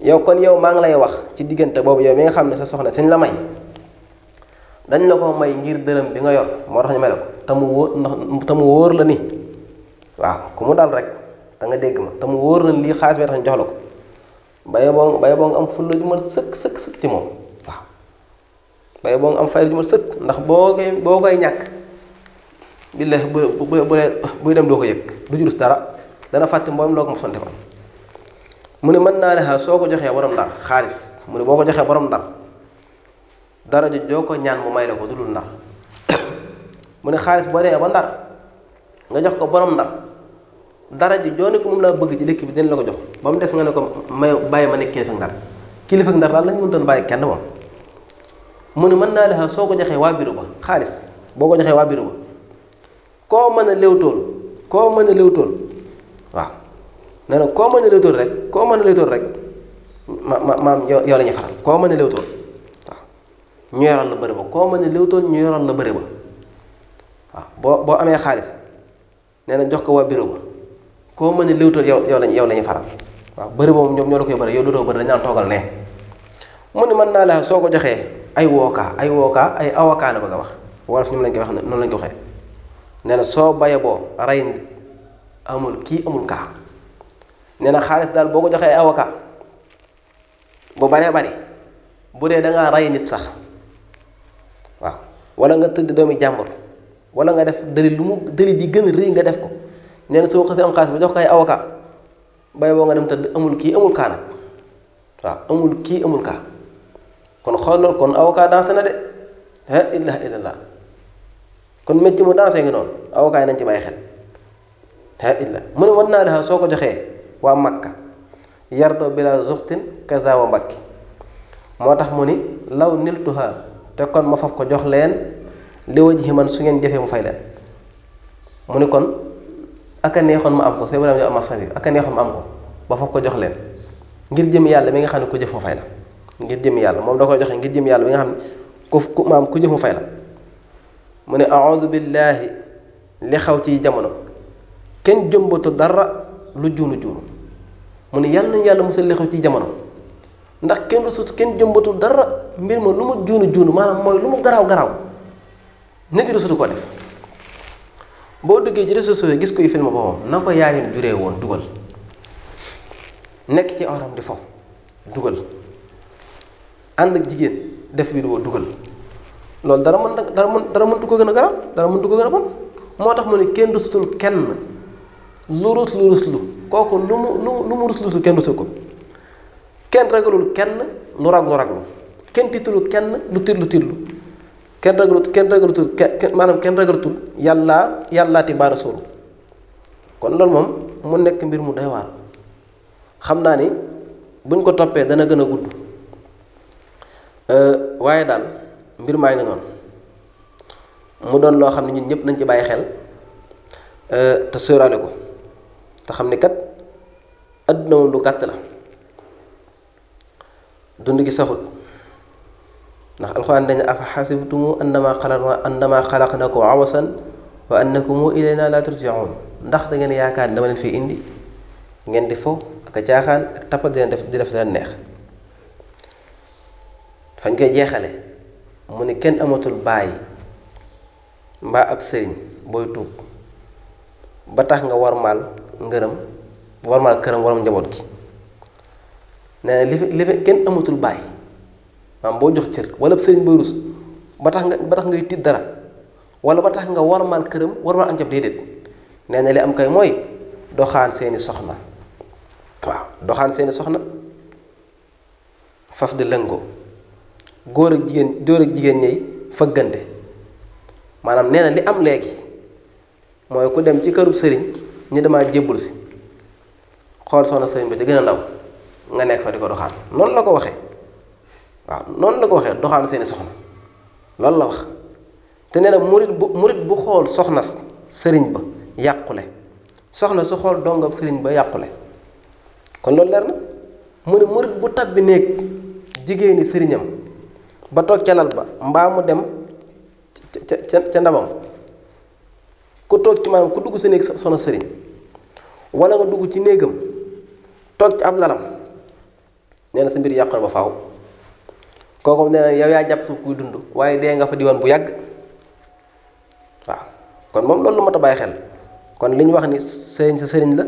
yow kon yow maa ngi lay wax ci diggante boobu yow mi nga xam ne sa soxna suñ la may dañ la ko may ngir dërëm bi nga yor moo tax ñu may la ko te mu wóor la ni waaw ku mu dal rek da da nga dégg ma te mu wóor na lii xaalis bee tax ñu jox la ko baye boo nga am fulla ju ma sëkk ci moom waaw baye boo nga am fayda ju ma sëkk ndax boo koy ñàkk billahi buy dem doo ko yëg du jurus dara dana fàtte mboolem loo ko mosoon defal mu ne mën naa ne soo ko joxee borom ndar xaalis mu ne boo ko joxee borom ndar dara joo ko ñaan mu may la ko du dul ndar mu ne xaalis boo demee ba ndar nga jox ko borom ndar dara ji joo ne ko moom laa bëgg ci dëkk bi dina la ko jox ba mu des nga ne ko may bàyyi ma nekk kilifa ndar kilifa ndar daal lañ mënutoon bàyyi kenn moom mu ne mën naa ne soo ko joxee waa bureau ba xaalis boo ko joxee waa bureau ba koo mën a léewtool waaw nee na koo mën a léewtool rek maam yow la ñuy faral koo mën a léewtool waaw ñu yoral la bëri ba koo mën a léewtool ñu yoral la bëri ba waaw boo amee xaalis nee na jox ko waa bureau ba koo mën a léewtool yow la ñuy faral waaw bëri ba moom ñoom ñoo la koy bëri yow dootoo bëri dañu naan toogal ne mu ne mën naa la soo ko joxee ay avocat la bëgg a wax wolof ñu lañ koy wax noonu lañ ko waxee nee na soo baye boo rey nit amul kii amul kaa nee na xaalis daal boo ko joxee ay avocat bu baree bari bu dee dangaa rey nit sax waaw wala nga tëdd doomi jàmbur wala nga def dëli bi gën a rëy nga def ko nee na soo xasee am xaalis ba jox ko ay avocat baye boo nga dem tëdd amul kii amul kaa nag waaw amul kii amul kaa kon xoolal kon avocat dansé na de ha ilaha illallah kon métti mu dansé ngi noonu avocat yi nañ ci bàyyi xel ha illa mu ne war naa la soo ko joxee waa Makka yardo bila zuxtin kaza wa mbakki moo tax mu ni law niltuha te kon ma faf ko jox leen li wajhi man su ngeen jëfee mu fay leen mu ni kon aka neexoon ma am ko c'est vrai am sari aka neexoon ma am ko ba faf ko jox leen ngir jëm yàlla mi nga xam ne ku jëf mu fay la ngir jëm yàlla moom da koy joxe ngir jëm yàlla mi nga xam ne ku maam ku jëf mu fay la mu ne a'udhu billahi li xaw ci jamono kenn jëmbatu dara lu juunu mu ne yàlla nañu yàlla musal li xaw ci jamono ndax kenn rusut kenn jëmbatu dara mbir ma lu mu juunu maanaam mooy lu mu garaaw nit yi rusutu ko def boo duggee ci réseaux sociaux gis koy film boppam na ko yaayam juree woon dugal nekk ci awram di fo dugal ànd ak jigéen def vidéo dugal loolu dara mëntu ko gën a garaaw dara mëntu ko gën a bon moo tax mu ne kenn rusutul kenn lu ruslu kooku lu mu ruslu kenn rusul ko kenn ragalul kenn lu raglu kenn tiitulu kenn lu tiitlu kenn ragalutul maanaam kenn ragalutul yàllaati baara sóoru kon loolu moom mu nekk mbir mu doy waar xam naa ni buñ ko toppee dana gën a gudd waaye daal mbir maa ngi noonu mu doon loo xam ne ñun ñëpp nañ ci bàyyi xel te sóoraale ko te xam ni kat adduna moom lu gàtt la dund gi saxut ndax alxuraan dañu afa xasibtumu annama xalaqnakum awasan wa annakum ilayna la turjaun ndax da ngeen yaakaar ni dama leen fi indi ngeen di fo ak a caaxaan ak tappat di def leen neex fañ koy jeexale mu ne kenn amatul bàyyi mbaa ab sëriñ booy tuub ba tax nga warmaal këram waram njaboot gi nee na li fi kenn amatul bàyyi maam boo jox cër wala ab sëriñ booy rus ba tax ngay tiit dara wala ba tax nga warmaal këram warmaal ak njaboot déedéet nee na li am kay mooy doxaan seeni soxna waaw doxaan seeni soxna faf di lëngoo góor ak jigéen ñey fëggante maanaam nee na li am léegi mooy ku dem ci kërub sëriñ ñi damaa jébbul si xool soxna sëriñ ba ci gën a ndaw nga nekk fa di ko doxaan noonu la ko waxee waaw noonu la ko waxee doxaan seeni soxna loolu la wax te nee na murit bu xool soxna sëriñ ba yàqule soxna su xool dongam sëriñ ba yàqule kon loolu leer na mu ne murit bu tabbi néeg jigéeni sëriñam ba toog ca lal ba mbaa mu dem ca ndabam ku toog ci maanaam ku dugg sa néeg soxna sëriñ wala nga dugg ci néegam toog ci ab lalam nee na sa mbir yàqu na ba faaw kooku nee na yow yaa jàpp suuf kuy dund waaye dee nga fa diwaan bu yàgg waaw kon moom loolu lu mat a bàyyi xel kon li ñu wax ni sëriñ sa sëriñ la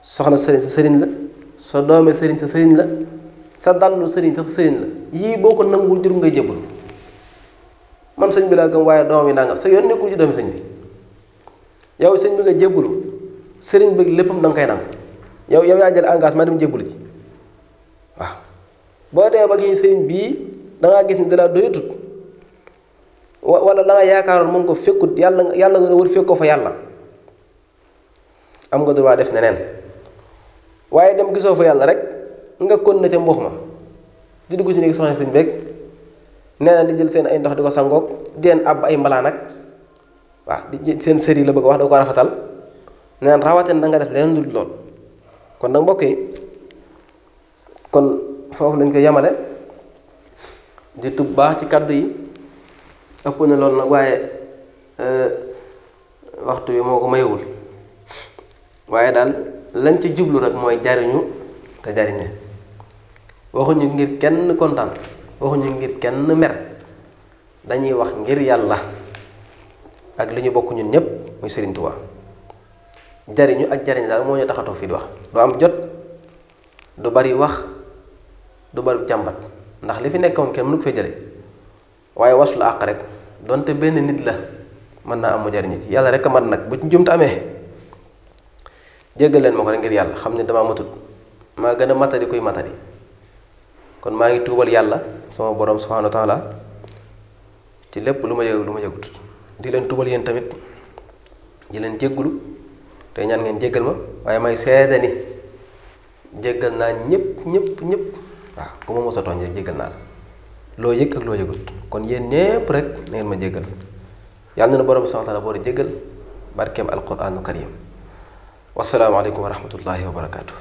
soxna sëriñ sa sëriñ la sa doome sëriñ sa sëriñ la sa dallu sëriñ sa sëriñ la yii boo ko nanguwul jur ngay jébbalu man sëñ bi laa gëm waaye doomam yi nangam sa yoon nekkul ci doomi sëñ bi yow sëñ bi nga jébbalu sëriñ bi léppam da nga koy nangu yow yaa jël engagement dem jébbalu ji waaw boo demee ba gi sëriñ bii dangaa gis ni dalaa doyatut wala la nga yaakaaroon moom ko fekkut yàlla nga wër fekk ko fa yàlla am nga droit def neneen waaye dem gisoo fa yàlla rek nga kon na ca mbuux ma di dugg ci néegi soxna sëñ beeg nee na di jël seen ay ndox di ko sangoog di leen àbb ay mbalaan ak waaw di seen sëri la bëgg wax da ko rafetal neen rawatina da nga def leneen dul lool kon nag mbokk yi kon foofu lañ ko yemale di tub baax ci kàddu yi ëpp na loolu nag waaye waxtu bi moo ko mayewul waaye daal lañ ci jublu rek mooy jariñu te jariñe waxuñu ngir kenn kontaan waxuñu ngir kenn mer dañuy wax ngir yàlla ak li ñu bokk ñun ñépp muy Sëriñ Tuubaa jariñu ak jariñ daal moo ñu taxatoo fii di wax du am jot du bari wax du bari jàmbat ndax li fi nekkoon kenn mënu ko fee jële waaye waslu àq rek donte benn nit la mën naa am mu jariñu ci yàlla rek a mat nag bu ci njumte amee jéggal leen ma ko rek ngir yàlla xam ne damaa matut maa gën a matadi kuy matadi kon maa ngi tuubal yàlla sama borom subhaanahu wa taala ci lépp lu ma yëg lu ma yëgut di leen tuubal yéen tamit di leen jéggulu te ñaan ngeen jéggal ma waaye may seede ni jéggal naa ñëpp waaw ku ma mos a tooñ rek jéggal naa la loo yëg ak loo yëgut kon yéen ñépp rek na ngeen ma jéggal yàlla na borom subhaanahu wa taala boole jéggal barkeem alquraanu karim wassalaamu aleykum wa rahmatullahi wa barakaatu.